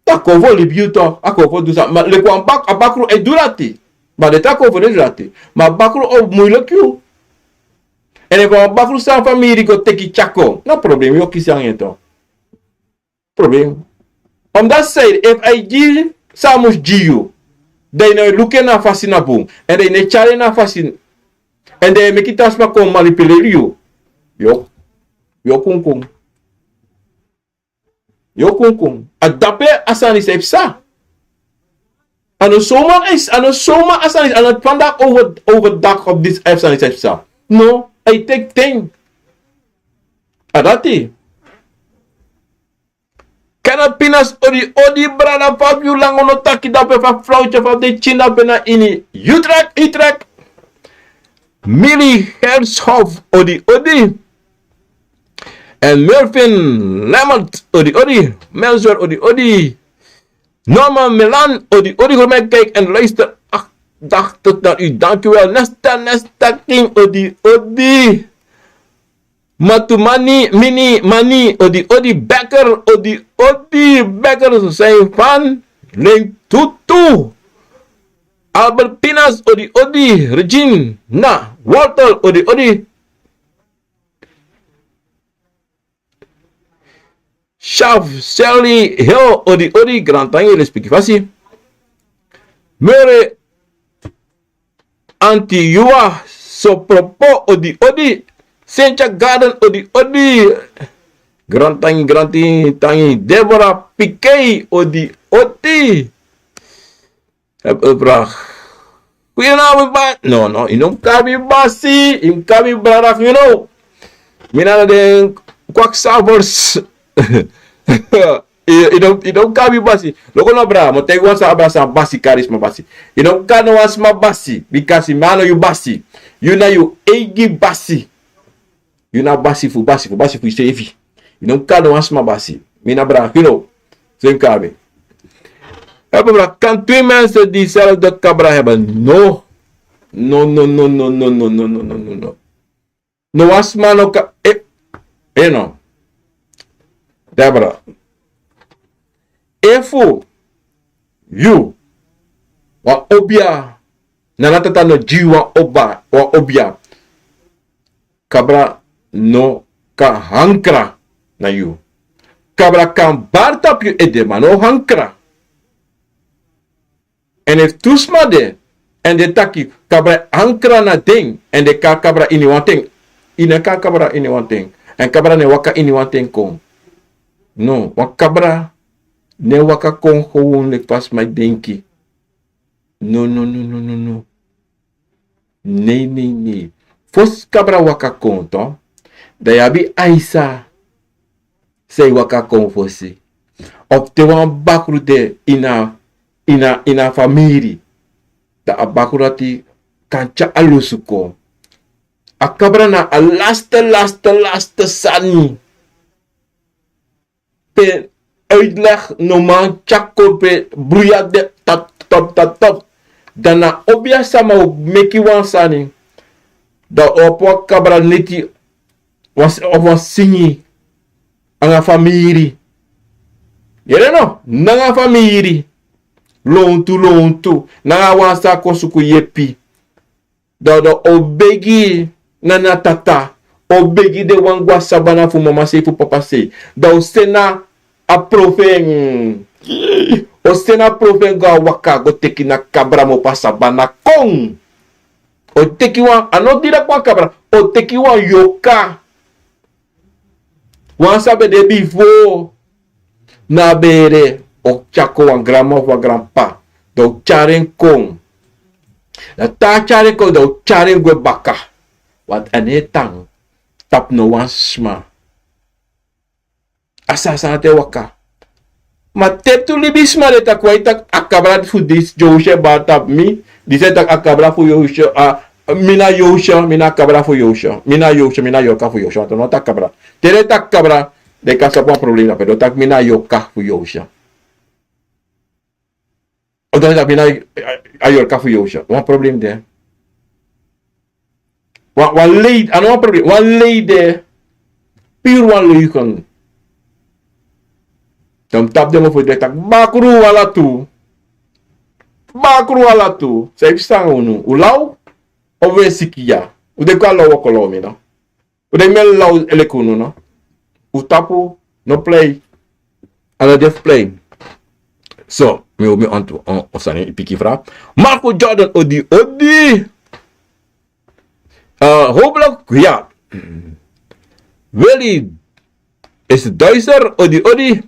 dan a konvo libi yu, toch. A konvo du san, ma leki wan bak, a bakru e du dati. Ma den tra konvo no e du dati. Ma a bakru o muilek yu. Èn efu a bakru san famiri go teki tyari kon, na problem yu o kisi nanga en, toch. Problem. Omdat zij, efu a e gi san a mus gi yu, dan yu no e luku en na a fasi na bun. Èn dan yu no e tyari en na a fasi. Èn dan yu e meki tra sma kon manipuleri yu. Yu o, yu o kunkun. Yu o kunkun. A dape a sani disi e psa. A no zomaar, a no zomaar a sani disi, a no vandaag over, overdag op dit a sani disi e psa. No, a e teki ten. A dati. Kenneth Pinas, odi odi, brada, fa fu yu? Langa un no taki dape, fa a flauwtye, fa den tyari dape na ini Utrecht, Utrecht. Millie Hershof, odi odi. Èn Melvin Lemmert, odi odi. Melzer, odi odi. Norman Milan, odi odi. Goedemiddag, kijk en luister. Ach, dag tot naar u, dank u wel. Nesta, Nesta King, odi odi. Matumani, Mini, Mani, odi odi. Becker, odi odi. Becker, zij van Link Tutu. Albert Pinas, odi odi. Regina Walter, odi odi. Shaf, Sally Hill, odi odi. Grantangi, respeki fasi. Mere Anti Yua, Sopropo, odi odi. Sentia Garden, odi odi. Grantangi, grantangi, tangi. Deborah Pikei, odi odi. Heb een vraag. Goedenavond, ba. No, no, yu no mus kari mi basi, yu mus kari mi brada, yu no. Mi na den kwakzalvers. Yu, yu no, yu no mus kari mi basi. Luku no, brada, mi o taigi wan sani, a brada san basi kari sma basi. Yu no mus kari no wan sma basi, bikasi mi a no yu basi. Yu na yu eigi basi. Yu na basi fu, basi fu, basi fu yusefi. Yu no kan no wan sma basi. Mi na bra, yu no. Sen kan mi. Hebben we kan twee mensen diezelfde kabra hebben? No. No, no, no, no, no, no, no, no, no, no, no. No wan sma no kan, eh, eh no. Debra. Efu yu wan obia, nana tata no gi yu wan oba, wan obia. Kabra no kan hankra na yu. Kabra kan bari tapu yu ede, ma no hankra. Èn efu tu sma de, èn den taki kabra e hankra na den, èn den e kari kabra ini wan ten. Yu no e kari kabra ini wan ten. Èn kabra no e waka ini wan ten kon. No, wan kabra no e waka kon gewoon leki fa sma e denki. No, no, no, no, no, no. Nei, nei, nei. Fosi kabra waka kon, to, dan yu abi aisa san e waka kon fosi. Of te wan bakru de ini a, ini a, ini a famiri, dan a bakru dati kan tyari a lusu kon. A kabra na a laste, laste, laste sani. Pe uitleg no man tyari kon, pe bruya de top, top, top, top. Dan na obia sama o meki wan sani. Dan o opo a kabra neti, wan s-, of wan singi anga famiri. Yere no, nanga famiri. Lontu, lontu. Nanga wan sa kon suku yepi. Dan, dan o begi na, na tata. O begi den wan go a sabana fu mama sei, fu papa sei. Dan o seni a profen. O seni a profen go a waka, go teki na kabra mopo a sabana kon. O teki wan, a no direct wan kabra. O teki wan yoka. Wan san ben de bifo. Na bere, o tyari kon wan granma of wan granpa. Dan o tyari en kon. Dan te a tyari en kon, dan o tyari en gwe baka. Want a no e tan tapu no wan sma. A sani san a ten waka. Ma te tu libisma de taki wan e taki a kabra fu disi, Yosha e bari tapu mi. Disi e taki a kabra fu Yosha, a, mi na Yosha, mi na a kabra fu Yosha. Mi na Yosha, mi na yorka fu Yosha. Want no taki kabra. Te den taki kabra, den kan sabi wan problem na pe. Den o taki mi na yorka fu Yosha. O dan taki mi na a, a yorka fu Yosha. Wan problem de. Wan, wan lei, a no wan problem. Wan lei de. Puur wan leugen. Dan tapu den mofo de taki bakru ala tu. Bakru ala tu. San e psa nanga unu? Un law? Of un e siki ya? Un de kon a law, woko law mi no. Un de kon a law leki unu no. Un tapu no plei. A no de fu plei. So, mi o, mi antu, o, o sani, i piki fraga. Marco Jordan, odi, odi. Eh, hopelijk, ya. Willy is duister, odi, odi.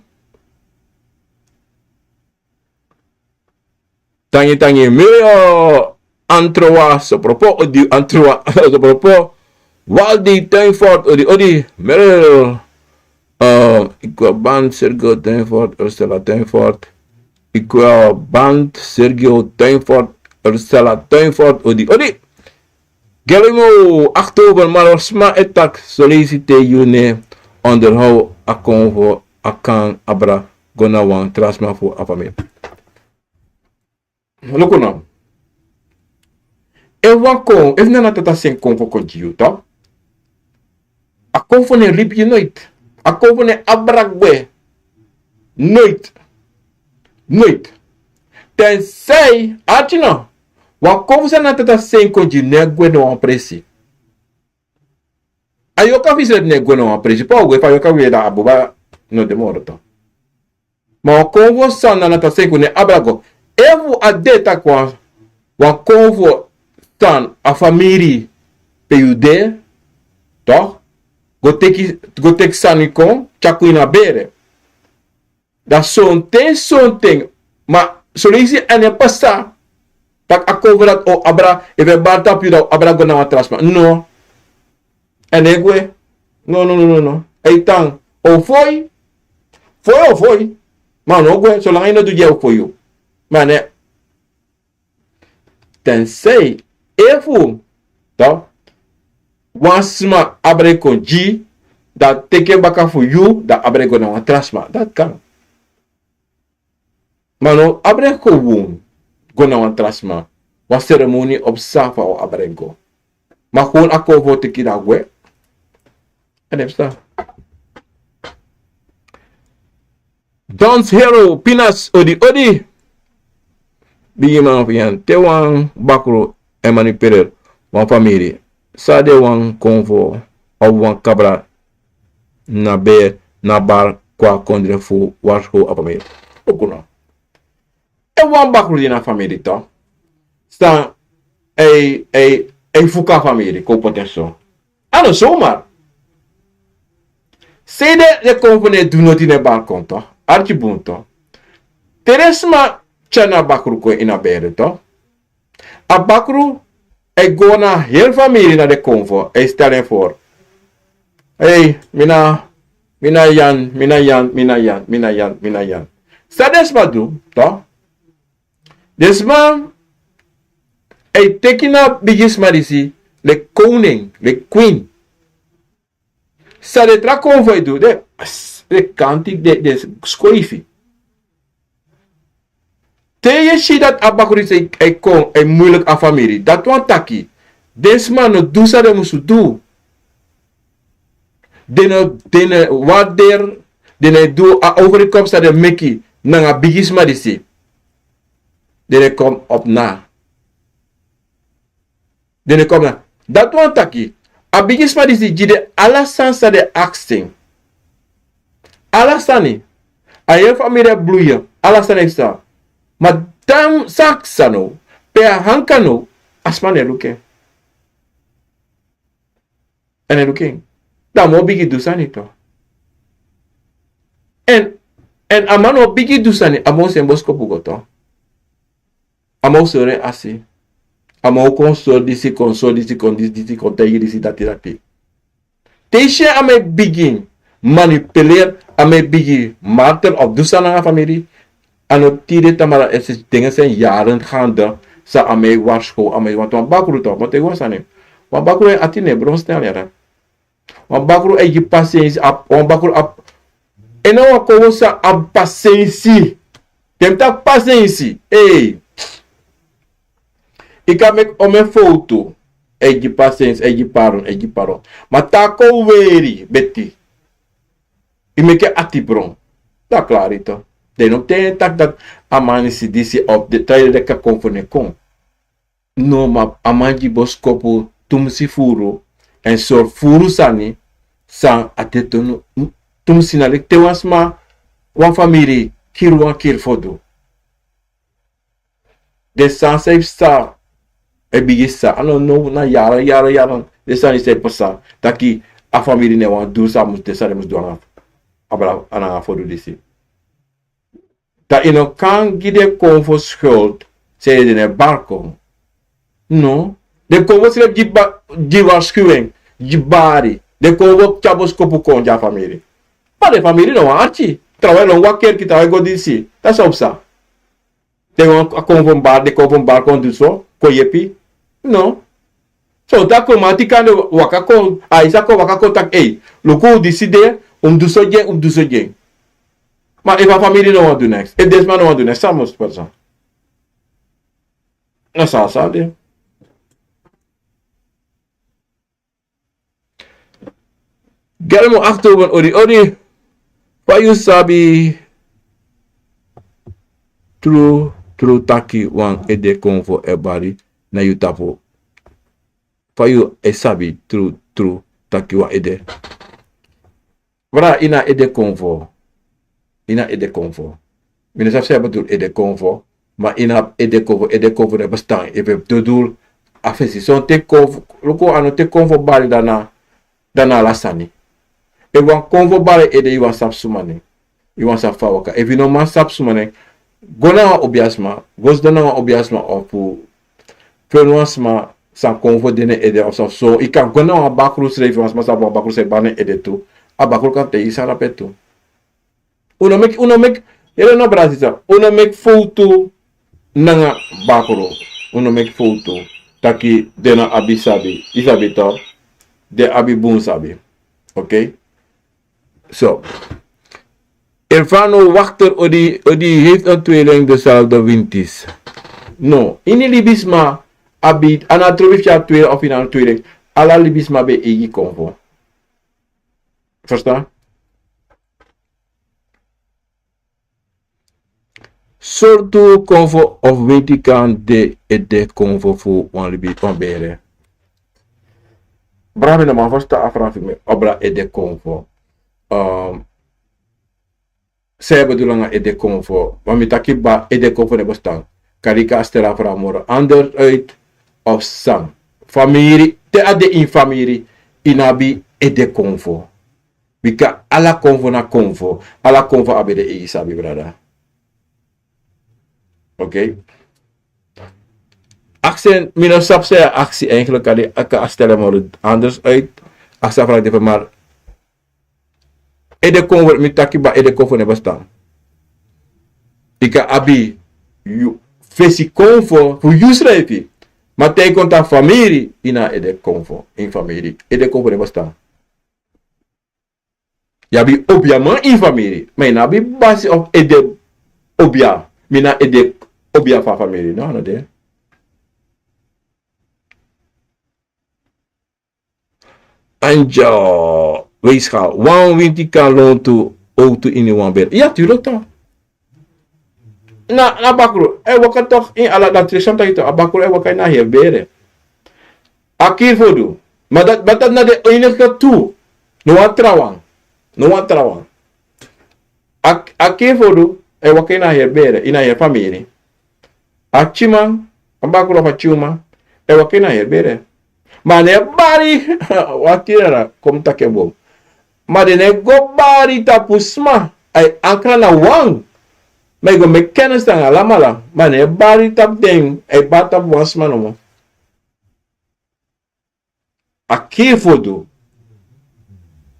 Tangi, tangi, Miriam Antroa, so propo, odi Antroa, so propo. Waldi Tuinfort, odi, odi, Miriam. Eh, ik wil band Sergio Tuinfort, Ursula Tuinfort. Ik wil band Sergio Tuinfort, Ursula Tuinfort, odi, odi. Gelimo, oktober, ma wan sma e taki, soleisi te yu no onderhoud a konfo, a kan abra go na wan tra sma fu a famiri. Luku no. Efu wan kon, efu nana tata seni konfo kon gi yu, to, a konfo no e libi yu noiti. A konfo no e abra gwe. Noiti. Noiti. Tensei, arki no, wan konfo san nana tata seni kon gi yu no e gwe na wan presi. A yorka fu yusrefi no e gwe na wan presi. Pe a o gwe? Fa yorka gwe, dan a buba no de moro, to. Ma wan konfo san nana tata seni kon no e abra go. Efu a de taki wan, wan konfo san a famiri pe yu de, to, go teki, go teki sani kon, tyari kon ini a bere. Dan sonten, sonten, ma soleisi a no e pasa taki a konfo dati o abra, efu a e bari tapu yu dan o abra go na wan tra sma. No. A no e gwe. No, no, no, no, no. A e tan. O foi. Foi, o foi. Ma a no o gwe, solanga yu no du gi en, o foi yu. Ma ne. Tensei, efu, to, wan sma abra en kon gi, dan a teki en baka fu yu, dan abra en go na wan tra sma. Dati kan. Ma no abra en kon won go na wan tra sma. Wan seremoni o psa fa o abra en go. Ma kon a kon fu o teki dan gwe. A no e psa. Dons Hero, Pinas, odi odi. Bigiman fu Yan, te wan bakru e manipuleer wan famiri, san de wan konfo of wan kabra na bere na bari kon a kondre fu warskow a famiri. Luku no. E wan bakru de na famiri to. San e, e, e fuka famiri kon poti en so. A no zomaar. Sei de, den konfo no e du noti na en balkon to. Arki bun to. Te den sma tyari a bakru kon ini a bere to. A bakru e go na heri famiri na den konfo, e stel en voor. Ei, mi na, mi na Yan, mi na Yan, mi na Yan, mi na Yan, mi na Yan. San den sma du to? Den sma e teki na bigisma disi leki koning, leki kwin. San den tra konfo e du, den, den kanti, den, den skoifi. Te yu e si dati a bakru disi e, e kon, e muiliki a famiri, dati wani taki den sma no du san den musu du. Den no, den no e waardeer, den no e du a overeenkomst san den meki nanga bigisma disi. Den no e kon op na. Den no e kon op na. Dati wani taki a bigisma disi gi den ala sani san den aksi en. Ala sani. A heri famiri e blui, ala sani e psa. Ma dan san a psa now, pe a hanka now, a sma no e luku en. A no e luku en. Dan a man o bigin du sani to. Èn, èn a man no o bigin du sani, a man o seni boskopu go to. A man o sori en asi. A man o kon sori disi, kon sori disi, kon disi, disi, kon taigi disi, dati, dati. Te yu si en, a man e bigin manipuleer, a man e bigin martel of du sani nanga famiri. A no tide, tamara e si, denki san yaren gaande san a man e warskow, a man e, want wan bakru to, mi o taigi wan sani. Wan bakru en ati no e bron snel, yara. Wan bakru e gi pasensi, a, wan bakru abi, en na wan konfo san abi pasensi. Te mi taki pasensi, ei. Yu kan meki omeni fowtu, e gi pasensi, e gi pardon, e gi pardon. Ma te a kon weri beti, yu meki en ati bron. Dan a klari to. Den no mus taigi en taki dati a man disi, disi of den tra yu leki a konfo no e kon. No, ma a man gi boskopu tumsi furu, èn sori furu sani san a de tu, tumsi na leki te wan sma, wan famiri kiri wan kiri fu du. Den sani san e psa, e bigin psa. A no now, na yaren, yaren, yaren den sani disi e psa. Taki a famiri no e wani du san a mus, den sani den mus du nanga, abra, nanga fu du disi. Dan yu no kan gi den konfo schuld, san yu de na en balkon. No. Den konfo srefi gi ba, gi waarschuwing, gi bari. Den konfo tyari boskopu kon gi a famiri. Ma den famiri no wani arki. Trawan e lon go a kerki, trawan e go disi. Dati san o psa. Den wan, a konfo bari, den konfo bari kon du so, kon yepi. No. So te a kon, man, te kande waka kon, a e sa kon waka kon taki, ei, luku, disi de, un mus du so gi en, un mus du so gi en. Ma efu a famiri no wani du neks, efu den sma no wani du neks, san mus pasa? Na so a sani de. Gelmo Oktober, odi, odi. Fa yu sabi tru, tru taki wan ede konfo e bari na yu tapu? Fa yu e sabi tru, tru taki wan ede? Bra, ini a ede konfo. Ini a ede konfo. Mi no sabi san yu e bedoel ede konfo. Ma ini a ede konfo, ede konfo no e bestaan. Efu yu e bedoel a fesi. Son te konfo, luku, a no te konfo bari dan na, dan na ala sani. Efu wan konfo bari ede, yu wani sabi suma nen. Yu wani sabi fa a waka. Efu yu no man sabi suma nen, go na wan obiasma, go sidon na wan obiasma ofu feni wan sma san konfo de na en ede of san so. Yu kan go na wan bakru srefi, wan sma san abi wan bakru san e bari na en ede tu. A bakru kan taigi yu san de na pe tu. Un no meki, un no meki, yere no, bra, sisa. Un no meki fowtu nanga bakru. Un no meki fowtu. Taki den no abi sabi. Yu sabi toch. Den abi bun sabi. Oké. So, ervan no wakter odi odi heeft een tweeling dezelfde wintis. No, ini libisma abi ana trobi fia tweeling of ini ana tweeling. Ala libisma ben eigi konfo. Verstaan? Sortu konfo of winti kan de ede konfo fu wan libi wan bere. Brave na man versta afran fu mi obra ede konfo. San e bedoel nanga ede konfo? Wan mi taki ba ede konfo ne bestan. Karika a stel afran moro anders uit of san? Famiri te a de in famiri, i no abi ede konfo. Bika ala konfo na konfo. Ala konfo abi den eigi sabi brada. Oké. Aksi en mi no sabi san yu e aksi eigenlik. Kan a stel en moro anders uit. Aksi a vraag dife maar ede konfo mi taki ba ede konfo ne bestan. Yu kan abi yu fesi konfo fu yu srefi. Ma te yu kon tan famiri yu na ede konfo in famiri ede konfo ne bestan. Yu abi obiaman in famiri ma yu no abi basi of ede obia. Mi na ede obia fu a famiri no a no de. Angel weisga wan winti kan lontu owtu ini wan bere ya tu lokta. Na na bakru e waka tok in ala dati santa ito a bakru e waka ini a heri bere. A kiri fu du ma dati na de enige tu. No wan trawan. No wan trawan. A kiri fu du e waka ini a heri bere ini a heri famiri. A tyiman a bakru of a tyuma e waka ini a heri bere. Ma a no e bari wan tiri nana kon mi taki en bun. Ma den no e go bari tapu sma. A e ankra na wan. Ma yu go meki kennis nanga alamala ma a no e bari tapu den a e bari tapu wan sma nomo. A kiri fu du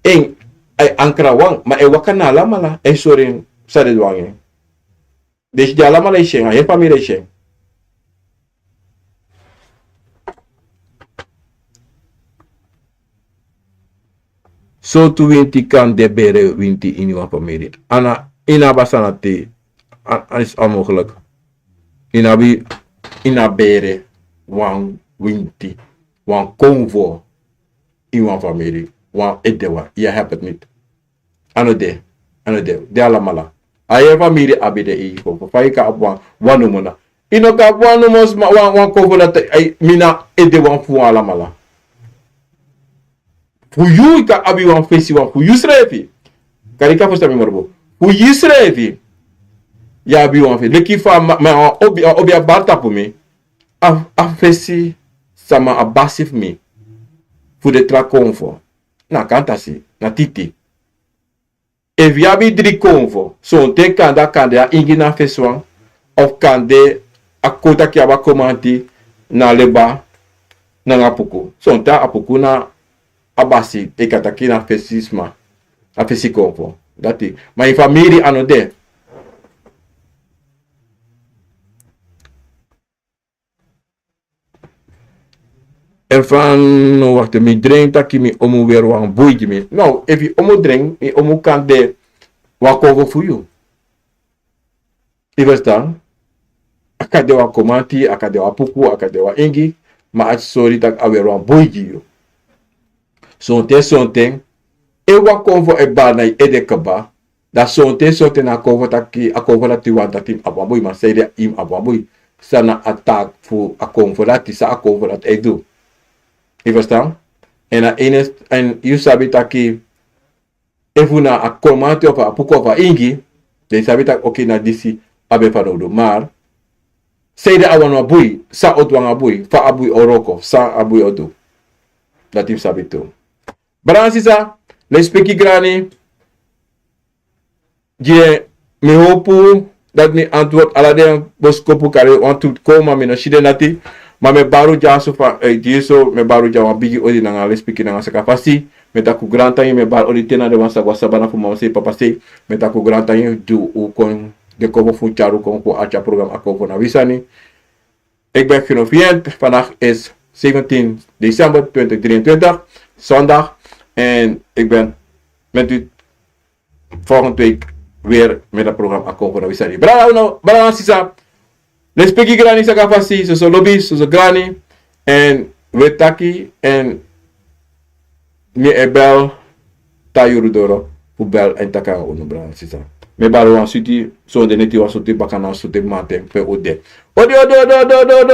en a e ankra wan ma a e waka na alamala a e sori en san den du nanga en. Den si den alamala e si en a heri famiri e si en. Sortu winti kan de bere winti ini wan famiri. Ana ini a basa na te. Ana is onmogelijk. Ini abi ini a bere wan winti wan konvo ini wan famiri wan edewa yu a hebi het niti. Ano de ano de de alamala. A yere famiri abi de eigi konvo fa yu kan abi wan wan nomo na yu no kan abi wan nomo sma wan konvo dati mi na ede wan fu wan alamala. Fu yu yu kan abi wan fesi wan fu yu srefi. Kari yu kan fesi a mi moro bun fu yu srefi. Yu abi wan fesi leki fa ma wan obi a bari tapu mi. A fesi sama a basi fu mi fu de tra konfo na kantasi na titi. Efu yu abi dri konfo sonten kande a kande a ingi na a fesi wan of kande a kon taki yu abi a komanti na a leba nanga a puku sonten a puku na a basi e kan taki na a fesi sma a fesi konfo dati ma yu famiri a no de. Efu a no wakti mi dren taki mi omu weri wan bui gi mi now efu yu omu dren yu omu kan de wan konfo fu yu. Yu ferstan? A kan de wan komanti a kan de wan puku a kan de wan ingi ma a sori tak' a weri wan bui gi yu. Sonten sonten efu wan konfo e bari na yu ede kaba dan sonten sonten na a konfo taki a konfo dati wani dati yu mus abi wan bui ma sanede yu mus abi wan bui? San na a taki fu a konfo dati san a konfo dati e du? Yu ferstan? Èn a ini en yu sabi taki efu na a komanti of a puku of a ingi dan yu sabi taki oki na disi a ben fanowdu mar sanede a wani wan bui san o du nanga a bui fa a bui o wroko san a bui o du? Dati yu mus sabi tu. Brada sisa lespeki grani. Gi en mi hopu dati mi antword ala den boskopu kari wantu kon ma mi no si den dati. Ma mi e bari un dyaso fa e dyeso mi e bari un dya wan bigi odi nanga lespeki nanga saka fasi. Mi e taki un grantangi mi e bari odi te na den wan sa go a sabana fu mama sei papa sei. Mi e taki un grantangi di un kon den konfo fu un tyari un kon fu un arti a program a konfo na wi sani. Ik ben Gino Vient. Vandaag is zeventien december twintig drieëntwintig. zondag. En ik ben met u volgende week weer met het programma Akoko na Wisari. Brada, no, brada, sisa. Lespeki grani saka fasi, soso lobi, soso grani. En we taki, en mi e bel, ta yuru doro, fu bel, en taki nanga unu brada, sisa. Mi e bari wan switi sonde neti, wan switi bakana, wan switi mamanten pe un de. Odi, odi, odi, odi, odi, odi.